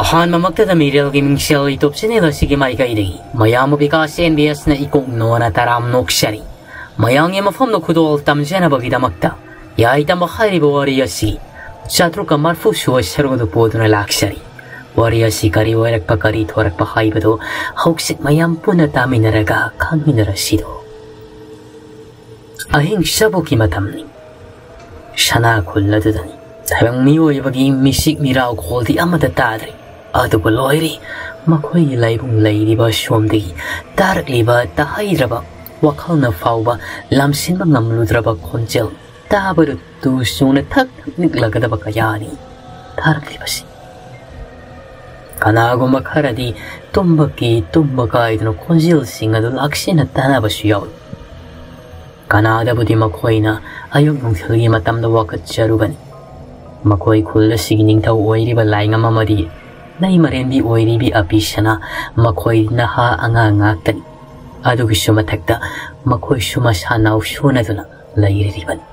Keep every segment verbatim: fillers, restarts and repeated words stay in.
ꯑꯍꯥꯟꯕꯃꯛꯇꯗ ꯃꯤꯔꯦꯜꯒꯤ ꯃꯤꯡꯁꯦꯜ YouTube channel ꯑꯁꯤꯒꯤ ꯃꯥꯏꯀꯩꯗꯒꯤ ꯃꯌꯥꯝꯕꯨ ꯕꯤꯀꯥꯁ ꯑꯦꯝ ꯕꯤ ꯑꯦꯁꯅ ꯏꯀꯣꯛ ꯅꯣꯟꯅ ꯇꯔꯥꯝ ꯅꯣꯛꯆꯔꯤ꯫ ꯃꯌꯥꯝꯒꯤ ꯃꯐꯝꯗ ꯈꯨꯗꯣꯜ ꯇꯝꯖꯅꯕꯒꯤꯗꯃꯛꯇ ꯌꯥꯏꯇꯝꯕ ꯍꯥꯏꯔꯤꯕ ꯋꯥꯔꯤ ꯑꯁꯤ ꯆꯥꯇ꯭ꯔꯨꯛꯀ ꯃꯔꯐꯨ ꯁꯨꯕ ꯁꯔꯨꯛ ꯑꯗꯨ ꯄꯨꯗꯨꯅ ꯂꯥꯛꯆꯔꯤ꯫ ꯋꯥꯔꯤ ꯑꯁꯤ ꯀꯔꯤ ꯑꯣꯏꯔꯛꯄ, ꯀꯔꯤ ꯊꯣꯔꯛꯄ ꯍꯥꯏꯕꯗꯨ ꯍꯧꯖꯤꯛ ꯃꯌꯥꯝ ꯄꯨꯟꯅ ꯇꯥꯃꯤꯟꯅꯔꯒ ꯈꯪꯃꯤꯟꯅꯔꯁꯤꯗꯣ꯫ ꯑꯍꯤꯡ ꯆꯥꯕꯣꯛꯀꯤ ꯃꯇꯝꯅꯤ꯫ ꯁꯅꯥ ꯈꯨꯜ ꯑꯗꯨꯗꯅꯤ꯫ ꯇꯥꯏꯕꯪ ꯃꯤꯑꯣꯏꯕꯒꯤ ꯃꯤꯁꯤꯛ ꯃꯤꯔꯥꯎ ꯈꯣꯜꯗꯤ ꯑꯃꯠꯇ ꯇꯥꯗ꯭ꯔꯦ꯫ ꯑꯗꯨꯕꯨ ꯂꯣꯏꯔꯦ, ꯃꯈꯣꯏꯒꯤ ꯂꯥꯏꯕꯨꯡ ꯂꯩꯔꯤꯕ ꯁꯣꯝꯗꯒꯤ ꯇꯥꯔꯛꯂꯤꯕ ꯇꯥꯍꯩꯗ꯭ꯔꯕ, ꯋꯥꯈꯜꯅ ꯐꯥꯎꯕ ꯂꯝꯁꯤꯟꯕ ꯉꯝꯂꯨꯗ꯭ꯔꯕ ꯈꯣꯟꯖꯦꯜ ꯇꯥꯕꯗꯨ ꯇꯨ ꯆꯨꯡꯅ ꯊꯛ ꯊꯛ ꯅꯤꯛꯂꯒꯗꯕ ꯀꯌꯥꯅꯤ ꯇꯥꯔꯛꯂꯤꯕꯁꯤ꯫ ꯀꯅꯥꯒꯨꯝꯕ ꯈꯔꯗꯤ ꯇꯨꯝꯕꯒꯤ ꯇꯨꯝꯕ ꯀꯥꯏꯗꯅ ꯈꯣꯟꯖꯦꯜꯁꯤꯡ ꯑꯗꯨ ꯂꯥꯛꯁꯤꯟꯅ ꯇꯥꯅꯕꯁꯨ ꯌꯥꯎꯏ꯫ ꯀꯅꯥꯗꯕꯨꯗꯤ ꯃꯈꯣꯏꯅ ꯑꯌꯨꯛ ꯅꯨꯡꯊꯤꯜꯒꯤ ꯃꯇꯝꯗ ꯋꯥꯀꯠꯆꯔꯨꯒꯅꯤ꯫ ꯃꯈꯣꯏ ꯈꯨꯜ ꯑꯁꯤꯒꯤ ꯅꯤꯡꯊꯧ ꯑꯣꯏꯔꯤꯕ ꯂꯥꯏꯉꯝ ꯑꯃꯗꯤ ꯂꯩꯃꯔꯦꯟꯕꯤ ꯑꯣꯏꯔꯤꯕꯤ ꯑꯄꯤꯁꯅ ꯃꯈꯣꯏ ꯅꯍꯥ ꯑꯉꯥꯡ ꯉꯥꯛꯇꯅꯤ꯫ ꯑꯗꯨꯒꯤꯁꯨ ꯃꯊꯛꯇ ꯃꯈꯣꯏꯁꯨ ꯃꯁꯥ ꯅꯥꯎ ꯁꯣꯟꯅꯗꯨꯅ ꯂꯩꯔꯤꯕꯅꯤ꯫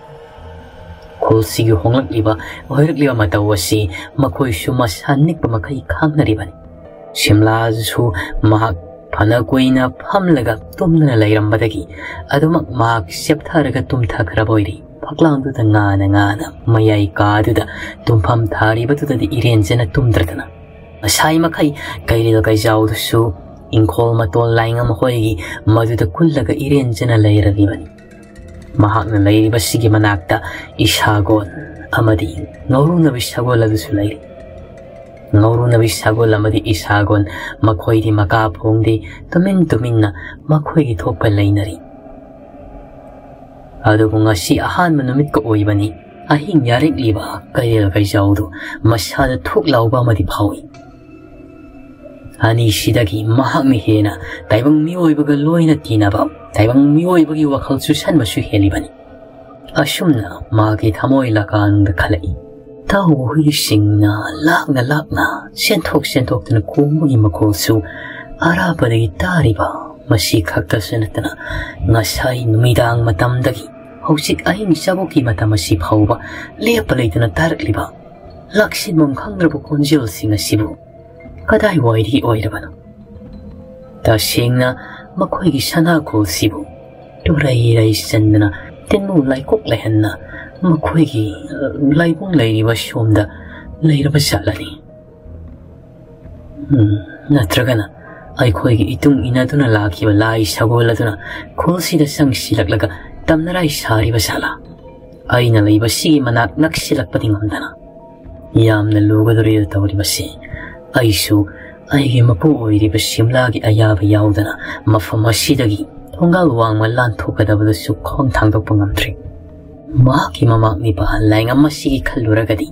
ꯈꯨꯜꯁꯤꯒꯤ ꯍꯣꯡꯂꯛꯂꯤꯕ ꯑꯣꯏꯔꯛꯂꯤꯕ ꯃꯇꯧ ꯑꯁꯤ ꯃꯈꯣꯏꯁꯨ ꯃꯁꯥ ꯅꯤꯛꯄ ꯃꯈꯩ ꯈꯪꯅꯔꯤꯕꯅꯤ꯫ ꯁꯤꯝꯂꯥꯗꯁꯨ ꯃꯍꯥꯛ ꯐꯅ ꯀꯨꯏꯅ ꯐꯝꯂꯒ ꯇꯨꯝꯗꯨꯅ ꯂꯩꯔꯝꯕꯗꯒꯤ ꯑꯗꯨꯃꯛ ꯃꯍꯥꯛ ꯆꯦꯞꯊꯔꯒ ꯇꯨꯝꯊꯈ꯭ꯔꯕ ꯑꯣꯏꯔꯤ꯫ ꯐꯛꯂꯥꯡꯗꯨꯗ ꯉꯥꯅ ꯉꯥꯅ ꯃꯌꯥꯏ ꯀꯥꯗꯨꯗ ꯇꯨꯝꯐꯝ ꯊꯥꯔꯤꯕꯗꯨꯗꯗꯤ ꯏꯔꯦꯟꯖꯅ ꯇꯨꯝꯗ꯭ꯔꯗꯅ ꯉꯁꯥꯏ ꯃꯈꯩ ꯀꯩꯔꯦꯜ ꯀꯩꯖꯥꯎꯗꯨꯁꯨ ꯏꯪꯈꯣꯜ ꯃꯇꯣꯜ ꯂꯥꯏꯉꯝ ꯍꯣꯏꯒꯤ ꯃꯗꯨꯗ ꯀꯨꯜꯂꯒ ꯏꯔꯦꯟꯖꯅ ꯂꯩꯔꯝꯃꯤꯕꯅꯤ꯫ ꯃꯍꯥꯛꯅ ꯂꯩꯔꯤꯕꯁꯤꯒꯤ ꯃꯅꯥꯛꯇ ꯏꯁꯥꯒꯣꯟ ꯑꯃꯗꯤ ꯉꯧꯔꯨꯅꯕꯤ ꯁꯒꯣꯜ ꯑꯗꯨꯁꯨ ꯂꯩꯔꯤ꯫ ꯉꯧꯔꯨꯅꯕꯤ ꯁꯒꯣꯜ ꯑꯃꯗꯤ ꯏꯁꯥꯒꯣꯟ ꯃꯈꯣꯏꯗꯤ ꯃꯀꯥ ꯐꯣꯡꯗꯦ, ꯇꯨꯃꯤꯟ ꯇꯨꯃꯤꯟꯅ ꯃꯈꯣꯏꯒꯤ ꯊꯣꯛꯄ ꯂꯩꯅꯔꯤ꯫ ꯑꯗꯨꯕꯨ ꯉꯁꯤ ꯑꯍꯥꯟꯕ ꯅꯨꯃꯤꯠꯀ ꯑꯣꯏꯕꯅꯤ꯫ ꯑꯍꯤꯡ ꯌꯥꯔꯦꯛꯂꯤꯕ ꯀꯩꯔꯦꯜ ꯀꯩꯖꯥꯎꯗꯨ ꯃꯁꯥꯗ ꯊꯨꯛ ꯂꯥꯎꯕ ꯑꯃꯗꯤ ꯐꯥꯎꯏ꯫ ꯑꯅꯤꯁꯤꯗꯒꯤ ꯃꯍꯥꯛꯅ ꯍꯦꯟꯅ ꯇꯥꯏꯕꯪ ꯃꯤꯑꯣꯏꯕꯒ ꯂꯣꯏꯅ ꯇꯤꯟꯅꯕ, ꯇꯥꯏꯕꯪ ꯃꯤꯑꯣꯏꯕꯒꯤ ꯋꯥꯈꯜ ꯆꯨꯁꯟꯕꯁꯨ ꯍꯦꯜꯂꯤꯕꯅꯤ꯫ ꯑꯁꯨꯝꯅ ꯃꯥꯒꯤ ꯊꯃꯣꯏ ꯂꯀꯥꯡꯗ ꯈꯜꯂꯛꯏ꯫ ꯇꯧꯕ ꯍꯨꯏꯁꯤꯡꯅ ꯂꯥꯛꯅ ꯂꯥꯛꯅ ꯆꯦꯟꯊꯣꯛ ꯆꯦꯟꯊꯣꯛꯇꯨꯅ ꯈꯣꯡꯕꯒꯤ ꯃꯈꯣꯜꯁꯨ ꯑꯔꯥꯞꯄꯗꯒꯤ ꯇꯥꯔꯤꯕ꯫ ꯃꯁꯤ ꯈꯛꯇꯁꯨ ꯅꯠꯇꯅ ꯉꯁꯥꯏ ꯅꯨꯃꯤꯗꯥꯡ ꯃꯇꯝꯗꯒꯤ ꯍꯧꯖꯤꯛ ꯑꯍꯤꯡ ꯆꯥꯕꯣꯛꯀꯤ ꯃꯇꯝ ꯑꯁꯤ ꯐꯥꯎꯕ ꯂꯦꯞꯄ ꯂꯩꯇꯅ ꯇꯥꯔꯛꯂꯤꯕ ꯂꯥꯛꯁꯤꯟꯐꯝ ꯈꯪꯗ꯭ꯔꯕ ꯈꯣꯟꯖꯦꯜꯁꯤꯡ ꯑꯁꯤꯕꯨ ꯀꯗꯥꯏꯋꯥꯏꯗꯒꯤ ꯑꯣꯏꯔꯕꯅꯣ? ꯇꯁꯦꯡꯅ ꯃꯈꯣꯏꯒꯤ ꯁꯅꯥꯈꯣꯜꯁꯤꯕꯨ ꯇꯨꯔꯩ ꯔꯩ ꯆꯟꯗꯅ, ꯇꯤꯟꯃꯨ ꯂꯥꯏꯀꯣꯛ ꯂꯩꯍꯟꯅ ꯃꯈꯣꯏꯒꯤ, ꯑ, ꯂꯥꯏꯕꯨꯡ ꯂꯩꯔꯤꯕ ꯁꯣꯝꯗ ꯂꯩꯔꯕ ꯖꯥꯠꯂꯅꯤ? ꯎꯝ, ꯅꯠꯇ꯭ꯔꯒꯅ ꯑꯩꯈꯣꯏꯒꯤ ꯏꯇꯨꯡ ꯏꯟꯅꯗꯨꯅ ꯂꯥꯛꯈꯤꯕ ꯂꯥꯏ ꯁꯒꯣꯜ ꯑꯗꯨꯅ ꯈꯨꯜꯁꯤꯗ ꯆꯪꯁꯤꯜꯂꯛꯂꯒ ꯇꯝꯅꯔꯥꯏ ꯁꯥꯔꯤꯕ ꯖꯥꯠꯂꯥ? ꯑꯩꯅ ꯂꯩꯕꯁꯤꯒꯤ ꯃꯅꯥꯛ ꯅꯛꯁꯤꯜꯂꯛꯄꯗꯤ ꯉꯝꯗꯅ꯫ ꯌꯥꯝꯅ ꯂꯨꯒꯗꯧꯔꯤꯗ ꯇꯧꯔꯤꯕꯁꯤ꯫ ꯑꯩꯁꯨ ꯑꯩꯒꯤ ꯃꯄꯨ ꯑꯣꯏꯔꯤꯕ ꯁꯤꯝꯂꯥꯒꯤ ꯑꯌꯥꯕ ꯌꯥꯎꯗꯅ ꯃꯐꯝ ꯑꯁꯤꯗꯒꯤ ꯊꯣꯡꯒꯥꯜ ꯋꯥꯡꯃ ꯂꯥꯟꯊꯣꯛꯀꯗꯕꯗꯁꯨ ꯈꯣꯡ ꯊꯥꯡꯗꯣꯛꯄ ꯉꯝꯗ꯭ꯔꯤ꯫ ꯃꯍꯥꯛꯀꯤ ꯃꯃꯥꯛ ꯃꯤꯄꯥ ꯂꯥꯏꯉꯝ ꯑꯁꯤꯒꯤ ꯈꯜꯂꯨꯔꯒꯗꯤ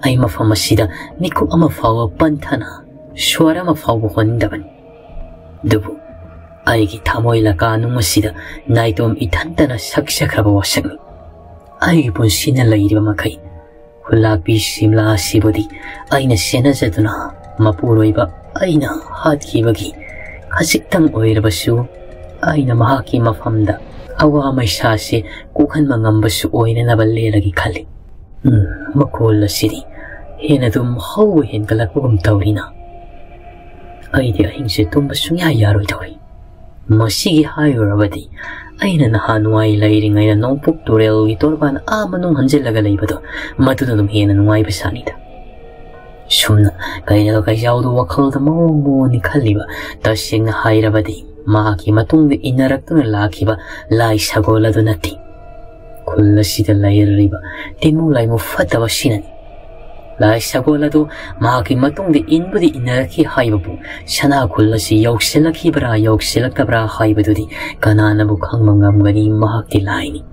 ꯑꯩ ꯃꯐꯝ ꯑꯁꯤꯗ ꯃꯤꯀꯨꯞ ꯑꯃ ꯐꯥꯎꯕ ꯄꯟꯊꯅ ꯁ꯭ꯋꯔ ꯑꯃ ꯐꯥꯎꯕ ꯍꯣꯟꯅꯤꯡꯗꯕꯅꯤ꯫ ꯑꯗꯨꯕꯨ ꯑꯩꯒꯤ ꯊꯃꯣꯏ ꯂꯀꯥꯅꯨꯡ ꯑꯁꯤꯗ ꯅꯥꯏꯇꯣꯝ ꯏꯊꯟꯇꯅ ꯁꯛꯆꯈ꯭ꯔꯕ ꯋꯥꯁꯛꯅꯤ꯫ ꯑꯩꯒꯤ ꯄꯨꯟꯁꯤꯅ ꯂꯩꯔꯤꯕ ꯃꯈꯩ ꯈꯨꯜꯂꯥꯛꯄꯤ ꯁꯤꯝꯂꯥ ꯑꯁꯤꯕꯨꯗꯤ ꯑꯩꯅ ꯁꯦꯟꯅꯖꯗꯨꯅ ꯃꯄꯨꯔꯣꯏꯕ ꯑꯩꯅ ꯍꯥꯠꯈꯤꯕꯒꯤ ꯈꯖꯤꯛꯇꯪ ꯑꯣꯏꯔꯕꯁꯨ ꯑꯩꯅ ꯃꯍꯥꯛꯀꯤ ꯃꯐꯝꯗ ꯑꯋꯥ ꯃꯩꯁꯥꯁꯦ ꯀꯣꯛꯍꯟꯕ ꯉꯝꯕꯁꯨ ꯑꯣꯏꯅꯅꯕ ꯂꯦꯜꯂꯒꯦ ꯈꯜꯂꯤ꯫ ꯎꯝ, ꯃꯈꯣꯜ ꯑꯁꯤꯗꯤ ꯍꯦꯟꯅ ꯑꯗꯨꯝ ꯍꯧꯕ ꯍꯦꯟꯒꯠꯂꯛꯄꯒꯨꯝ ꯇꯧꯔꯤꯅ꯫ ꯑꯩꯗꯤ ꯑꯍꯤꯡꯁꯦ ꯇꯨꯝꯕ ꯁꯨꯡꯌꯥ ꯌꯥꯔꯣꯏꯗꯧꯔꯤ꯫ ꯃꯁꯤꯒꯤ ꯍꯥꯏꯔꯨꯔꯕꯗꯤ ꯑꯩꯅ ꯅꯍꯥꯟꯋꯥꯏ ꯂꯩꯔꯤꯉꯩꯗ ꯅꯣꯡꯄꯣꯛ ꯇꯨꯔꯦꯜꯒꯤ ꯇꯣꯔꯕꯥꯟ ꯑꯥ ꯃꯅꯨꯡ ꯍꯟꯖꯤꯜꯂꯒ ꯂꯩꯕꯗꯣ, ꯃꯗꯨꯅ ꯑꯗꯨꯝ ꯍꯦꯟꯅ ꯅꯨꯡꯉꯥꯏꯕ ꯁꯥꯅꯤꯗ꯫ ꯁꯨꯝꯅ ꯀꯩꯔꯦꯜ ꯀꯩꯖꯥꯎꯗꯨ ꯋꯥꯈꯜꯗ ꯃꯑꯣꯡ ꯃꯑꯣꯡꯅꯤ ꯈꯜꯂꯤꯕ, ꯇꯁꯦꯡꯅ ꯍꯥꯏꯔꯕꯗꯤ ꯃꯍꯥꯛꯀꯤ ꯃꯇꯨꯡꯗ ꯏꯟꯅꯔꯛꯇꯨꯅ ꯂꯥꯛꯈꯤꯕ ꯂꯥꯏ ꯁꯒꯣꯜ ꯑꯗꯨ ꯅꯠꯇꯦ꯫ ꯈꯨꯜ ꯑꯁꯤꯗ ꯂꯩꯔꯤꯕ ꯇꯤꯃꯨ ꯂꯥꯏꯃꯨ ꯐꯠꯇꯕꯁꯤꯅꯅꯤ꯫ ꯂꯥꯏ ꯁꯒꯣꯜ ꯑꯗꯨ ꯃꯍꯥꯛꯀꯤ ꯃꯇꯨꯡꯗ ꯏꯟꯕꯨꯗꯤ ꯏꯟꯅꯔꯛꯈꯤ ꯍꯥꯏꯕꯕꯨ, ꯁꯅꯥ ꯈꯨꯜ ꯑꯁꯤ ꯌꯧꯁꯤꯜꯂꯛꯈꯤꯕ꯭ꯔꯥ ꯌꯧꯁꯤꯜꯂꯛꯇꯕ꯭ꯔꯥ ꯍꯥꯏꯕꯗꯨꯗꯤ ꯀꯅꯥꯅꯕꯨ ꯈꯪꯕ ꯉꯝꯒꯅꯤ? ꯃꯍꯥꯛꯇꯤ ꯂꯥꯏꯅꯤ꯫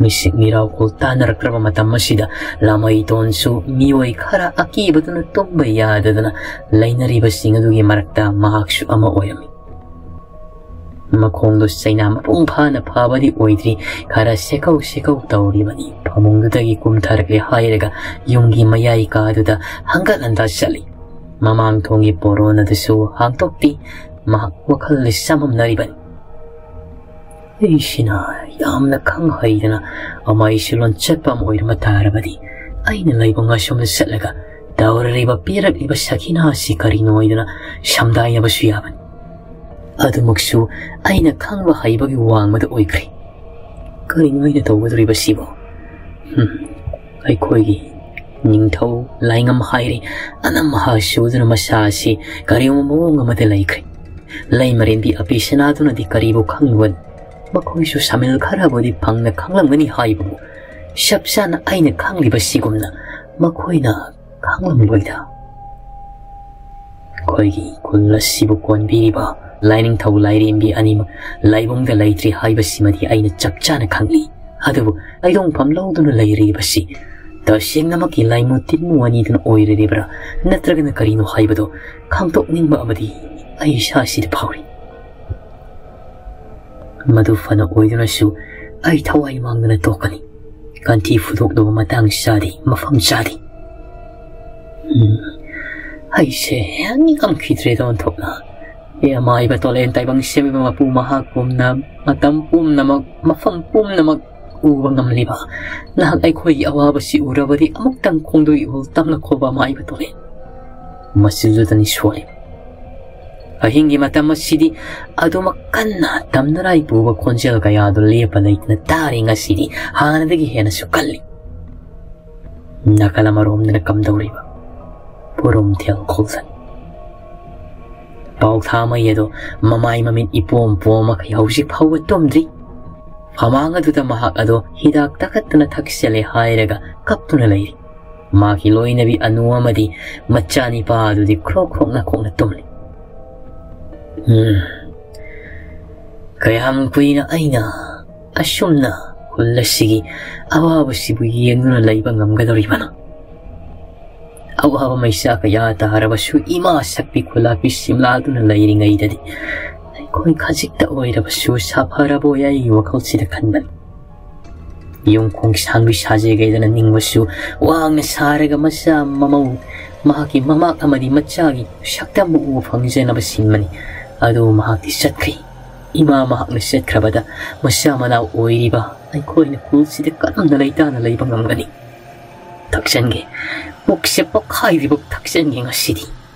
ꯃꯤꯁꯤꯛ ꯃꯤꯔꯥꯎꯈꯣꯜ ꯇꯥꯅꯔꯛꯇ꯭ꯔꯕ ꯃꯇꯝ ꯑꯁꯤꯗ ꯂꯥꯃꯩꯗꯣꯟꯁꯨ ꯃꯤꯑꯣꯏ ꯈꯔ ꯑꯀꯤꯕꯗꯨꯅ ꯇꯨꯝꯕ ꯌꯥꯗꯗꯅ ꯂꯩꯅꯔꯤꯕꯁꯤꯡ ꯑꯗꯨꯒꯤ ꯃꯔꯛꯇ ꯃꯍꯥꯛꯁꯨ ꯑꯃ ꯑꯣꯏꯔꯝꯃꯤ꯫ ꯃꯈꯣꯡꯗꯣ ꯆꯩꯅꯥ ꯃꯄꯨꯡ ꯐꯥꯅ ꯐꯥꯕꯗꯤ ꯑꯣꯏꯗ꯭ꯔꯤ, ꯈꯔ ꯁꯦꯀꯧ ꯁꯦꯀꯧ ꯇꯧꯔꯤꯕꯅꯤ꯫ ꯐꯃꯨꯡꯗꯨꯗꯒꯤ ꯀꯨꯝꯊꯔꯛꯂꯦ ꯍꯥꯏꯔꯒ ꯌꯨꯝꯒꯤ ꯃꯌꯥꯏ ꯀꯥꯗꯨꯗ ꯍꯪꯒꯠ ꯍꯟꯗꯥ ꯆꯠꯂꯤ꯫ ꯃꯃꯥꯡ ꯊꯣꯡꯒꯤ ꯄꯣꯔꯣꯟ ꯑꯗꯨꯁꯨ ꯍꯥꯡꯗꯣꯛꯇꯦ꯫ ꯃꯍꯥꯛ ꯋꯥꯈꯜꯗ ꯆꯃꯝꯅꯔꯤꯕꯅꯤ꯫ ꯑꯩꯁꯤꯅ ꯌꯥꯝꯅ ꯈꯪ ꯍꯩꯗꯅ ꯑꯃꯥꯏꯁꯨ ꯂꯣꯟꯆꯠꯄ ꯑꯃ ꯑꯣꯏꯔꯝꯕ ꯇꯥꯔꯕꯗꯤ, ꯑꯩꯅ ꯂꯩꯕ ꯉꯥꯁꯣꯝꯗ ꯆꯠꯂꯒ ꯇꯧꯔꯤꯕ ꯄꯤꯔꯛꯂꯤꯕ ꯁꯈꯤꯅꯥ ꯑꯁꯤ ꯀꯔꯤꯅꯣ ꯍꯥꯏꯗꯨꯅ ꯁꯝꯗꯥꯏꯅꯕꯁꯨ ꯌꯥꯕꯅꯤ꯫ ꯑꯗꯨꯃꯛꯁꯨ ꯑꯩꯅ ꯈꯪꯕ ꯍꯩꯕꯒꯤ ꯋꯥꯡꯃꯗ ꯑꯣꯏꯈ꯭ꯔꯦ꯫ ꯀꯔꯤꯅꯣ ꯑꯩꯅ ꯇꯧꯒꯗꯧꯔꯤꯕꯁꯤꯕꯣ? ꯍꯝ, ꯑꯩꯈꯣꯏꯒꯤ ꯅꯤꯡꯊꯧ ꯂꯥꯏꯉꯝ ꯍꯥꯏꯔꯦ, ꯑꯅꯝ ꯑꯍꯥ ꯁꯨꯗꯨꯅ ꯃꯁꯥ ꯑꯁꯤ ꯀꯔꯤꯒꯨꯝꯕ ꯃꯑꯣꯡ ꯑꯃꯗ ꯂꯩꯈ꯭ꯔꯦ꯫ ꯂꯩꯃꯔꯦꯟꯕꯤ ꯑꯄꯤ ꯁꯅꯥꯗꯨꯅꯗꯤ ꯀꯔꯤꯕꯨ ꯈꯪꯂꯨꯒꯅꯤ? ꯃꯈꯣꯏꯁꯨ ꯁꯥꯃꯤꯜ ꯈꯔꯕꯨꯗꯤ ꯐꯪꯅ ꯈꯪꯂꯝꯒꯅꯤ ꯍꯥꯏꯕꯕꯨ, ꯆꯞ ꯆꯥꯅ ꯑꯩꯅ ꯈꯪꯂꯤꯕꯁꯤꯒꯨꯝꯅ ꯃꯈꯣꯏꯅ ꯈꯪꯂꯝꯂꯣꯏꯗ꯫ ꯑꯩꯈꯣꯏꯒꯤ ꯈꯨꯜ ꯑꯁꯤꯕꯨ ꯀꯣꯟꯕꯤꯔꯤꯕ ꯂꯥꯏꯅꯤꯡꯊꯧ ꯂꯥꯏꯔꯦꯝꯕꯤ ꯑꯅꯤꯃꯛ ꯂꯥꯏꯕꯨꯡꯗ ꯂꯩꯇ꯭ꯔꯤ ꯍꯥꯏꯕꯁꯤꯃꯗꯤ ꯑꯩꯅ ꯆꯞ ꯆꯥꯅ ꯈꯪꯂꯤ꯫ ꯑꯗꯨꯕꯨ ꯂꯩꯗꯣꯡꯐꯝ ꯂꯧꯗꯨꯅ ꯂꯩꯔꯤꯕꯁꯤ ꯇꯁꯦꯡꯅꯃꯛꯀꯤ ꯂꯥꯏꯃꯨ ꯇꯤꯟꯃꯨ ꯑꯅꯤꯗꯨꯅ ꯑꯣꯏꯔꯤꯕ꯭ꯔꯥ, ꯅꯠꯇ꯭ꯔꯒꯅ ꯀꯔꯤꯅꯣ ꯍꯥꯏꯕꯗꯨ ꯈꯪꯗꯣꯛꯅꯤꯡꯕ ꯑꯃꯗꯤ ꯑꯩ ꯏꯁꯥꯁꯤꯗ ꯐꯥꯎꯔꯤ꯫ ꯃꯗꯨ ꯐꯅ ꯑꯣꯏꯗꯨꯅꯁꯨ ꯑꯩ ꯊꯋꯥꯏ ꯃꯥꯡꯗꯅ ꯇꯣꯛꯀꯅꯤ꯫ ꯀꯟꯊꯤ ꯐꯨꯗꯣꯛꯂꯨꯕ ꯃꯇꯥꯡ ꯆꯥꯗꯦ, ꯃꯐꯝ ꯆꯥꯗꯦ꯫ ꯎꯝ, ꯑꯩꯁꯦ ꯉꯝꯈꯤꯗ꯭ꯔꯦꯗ ꯑꯣꯟꯊꯣꯛꯅ꯫ ꯑꯦ, ꯑꯃꯥꯏꯕ ꯇꯣꯂꯦꯟ ꯇꯥꯏꯕꯪ ꯁꯦꯝꯕꯤꯕ ꯃꯄꯨ ꯃꯍꯥꯛ ꯄꯨꯝꯅ, ꯃꯇꯝ ꯄꯨꯝꯅꯃꯛ, ꯃꯐꯝ ꯄꯨꯝꯅꯃꯛ ꯎꯕ ꯉꯝꯂꯤꯕ ꯅꯍꯥꯛ ꯑꯩꯈꯣꯏꯒꯤ ꯑꯋꯥꯕꯁꯤ ꯎꯔꯕꯗꯤ ꯑꯃꯨꯛꯇꯪ ꯈꯣꯡꯗꯣꯏ ꯏꯍꯨꯜ ꯇꯝꯂꯛꯈꯣꯕ ꯑꯃꯥꯏꯕ ꯇꯣꯂꯦꯟ꯫ ꯃꯁꯤꯗꯨꯗꯅꯤ ꯁꯣꯜꯂꯤ꯫ ꯑꯍꯤꯡꯒꯤ ꯃꯇꯝ ꯑꯁꯤꯗꯤ ꯑꯗꯨꯃꯛ ꯀꯟꯅ ꯇꯝꯅꯔꯥꯏ ꯄꯨꯕ ꯈꯣꯟꯖꯦꯜ ꯀꯌꯥꯗꯨ ꯂꯦꯞꯄ ꯂꯩꯇꯅ ꯇꯥꯔꯤ꯫ ꯉꯁꯤꯗꯤ ꯍꯥꯟꯅꯗꯒꯤ ꯍꯦꯟꯅꯁꯨ ꯀꯜꯂꯤ꯫ ꯅꯥꯀꯜ ꯑꯃꯔꯣꯝꯗꯅ ꯀꯝꯗꯧꯔꯤꯕ? ꯄꯨꯔꯨꯝꯊꯦꯜ ꯈꯣꯡꯖꯟ꯫ ꯄꯥꯎꯊꯥꯃꯩ ꯑꯗꯣ ꯃꯃꯥꯏ ꯃꯃꯤꯠ ꯏꯄꯣꯝ ꯄꯣꯝꯃꯈꯩ ꯍꯧꯖꯤꯛ ꯐꯥꯎꯕ ꯇꯨꯝꯗ꯭ꯔꯤ꯫ ꯐꯃꯥꯡ ꯑꯗꯨꯗ ꯃꯍꯥꯛ ꯑꯗꯣ ꯍꯤꯗꯥꯛ ꯇꯥꯈꯠꯇꯅ ꯊꯛꯆꯜꯂꯦ ꯍꯥꯏꯔꯒ ꯀꯞꯇꯨꯅ ꯂꯩꯔꯤ꯫ ꯃꯥꯒꯤ ꯂꯣꯏꯅꯕꯤ ꯑꯅꯨ ꯑꯃꯗꯤ ꯃꯆꯥꯅꯤꯄꯥ ꯑꯗꯨꯗꯤ ꯈ꯭ꯔꯣꯛ ꯈ꯭ꯔꯣꯛ ꯅꯥꯈꯣꯛꯅ ꯇꯨꯝꯂꯤ꯫ ꯎꯝ꯫ ꯀꯌꯥꯝ ꯀꯨꯏꯅ ꯑꯩꯅ ꯑꯁꯨꯝꯅ ꯈꯨꯜ ꯑꯁꯤꯒꯤ ꯑꯋꯥꯕꯁꯤꯕꯨ ꯌꯦꯡꯗꯨꯅ ꯂꯩꯕ ꯉꯝꯒꯗꯧꯔꯤꯕꯅꯣ? ꯑꯋꯥꯕ ꯃꯩꯁꯥ ꯀꯌꯥ ꯇꯥꯔꯕꯁꯨ ꯏꯃꯥ ꯁꯛꯄꯤ ꯈꯨꯂꯥꯛꯄꯤ ꯁꯤꯝꯂꯥꯗꯨꯅ ꯂꯩꯔꯤꯉꯩꯗꯗꯤ ꯑꯩꯈꯣꯏ ꯈꯖꯤꯛꯇ ꯑꯣꯏꯔꯕꯁꯨ ꯁꯥꯐꯔꯕꯣꯏ ꯑꯩꯒꯤ ꯋꯥꯈꯜꯁꯤꯗ ꯈꯟꯕꯅꯤ꯫ ꯌꯨꯝ ꯈꯣꯡ ꯁꯥꯡꯕꯤ ꯁꯥꯖꯦꯒꯩꯗꯅ ꯅꯤꯡꯕꯁꯨ ꯋꯥꯡꯅ ꯁꯥꯔꯒ ꯃꯆꯥ ꯃꯃꯧ, ꯃꯍꯥꯛꯀꯤ ꯃꯃꯥꯛ ꯑꯃꯗꯤ ꯃꯆꯥꯒꯤ ꯁꯛꯇꯝꯕꯨ ꯎꯕ ꯐꯪꯖꯅꯕ ꯁꯤꯟꯕꯅꯤ꯫ ꯑꯗꯨꯕꯨ ꯃꯍꯥꯛꯇꯤ ꯆꯠꯈ꯭ꯔꯦ꯫ ꯏꯃꯥ ꯃꯍꯥꯛꯅ ꯆꯠꯈ꯭ꯔꯕꯗ ꯃꯆꯥ ꯃꯅꯥꯎ ꯑꯣꯏꯔꯤꯕ ꯑꯩꯈꯣꯏꯅ ꯈꯨꯜꯁꯤꯗ ꯀꯔꯝꯅ ꯂꯩꯇꯥꯅ ꯂꯩꯕ ꯉꯝꯒꯅꯤ? ꯊꯛꯆꯟꯒꯦ, ꯄꯨꯛꯁꯦ ꯄꯣꯛꯈꯥꯏꯗ꯭ꯔꯤꯐꯥꯎ ꯊꯛꯆꯟꯒꯦ ꯉꯁꯤꯗꯤ"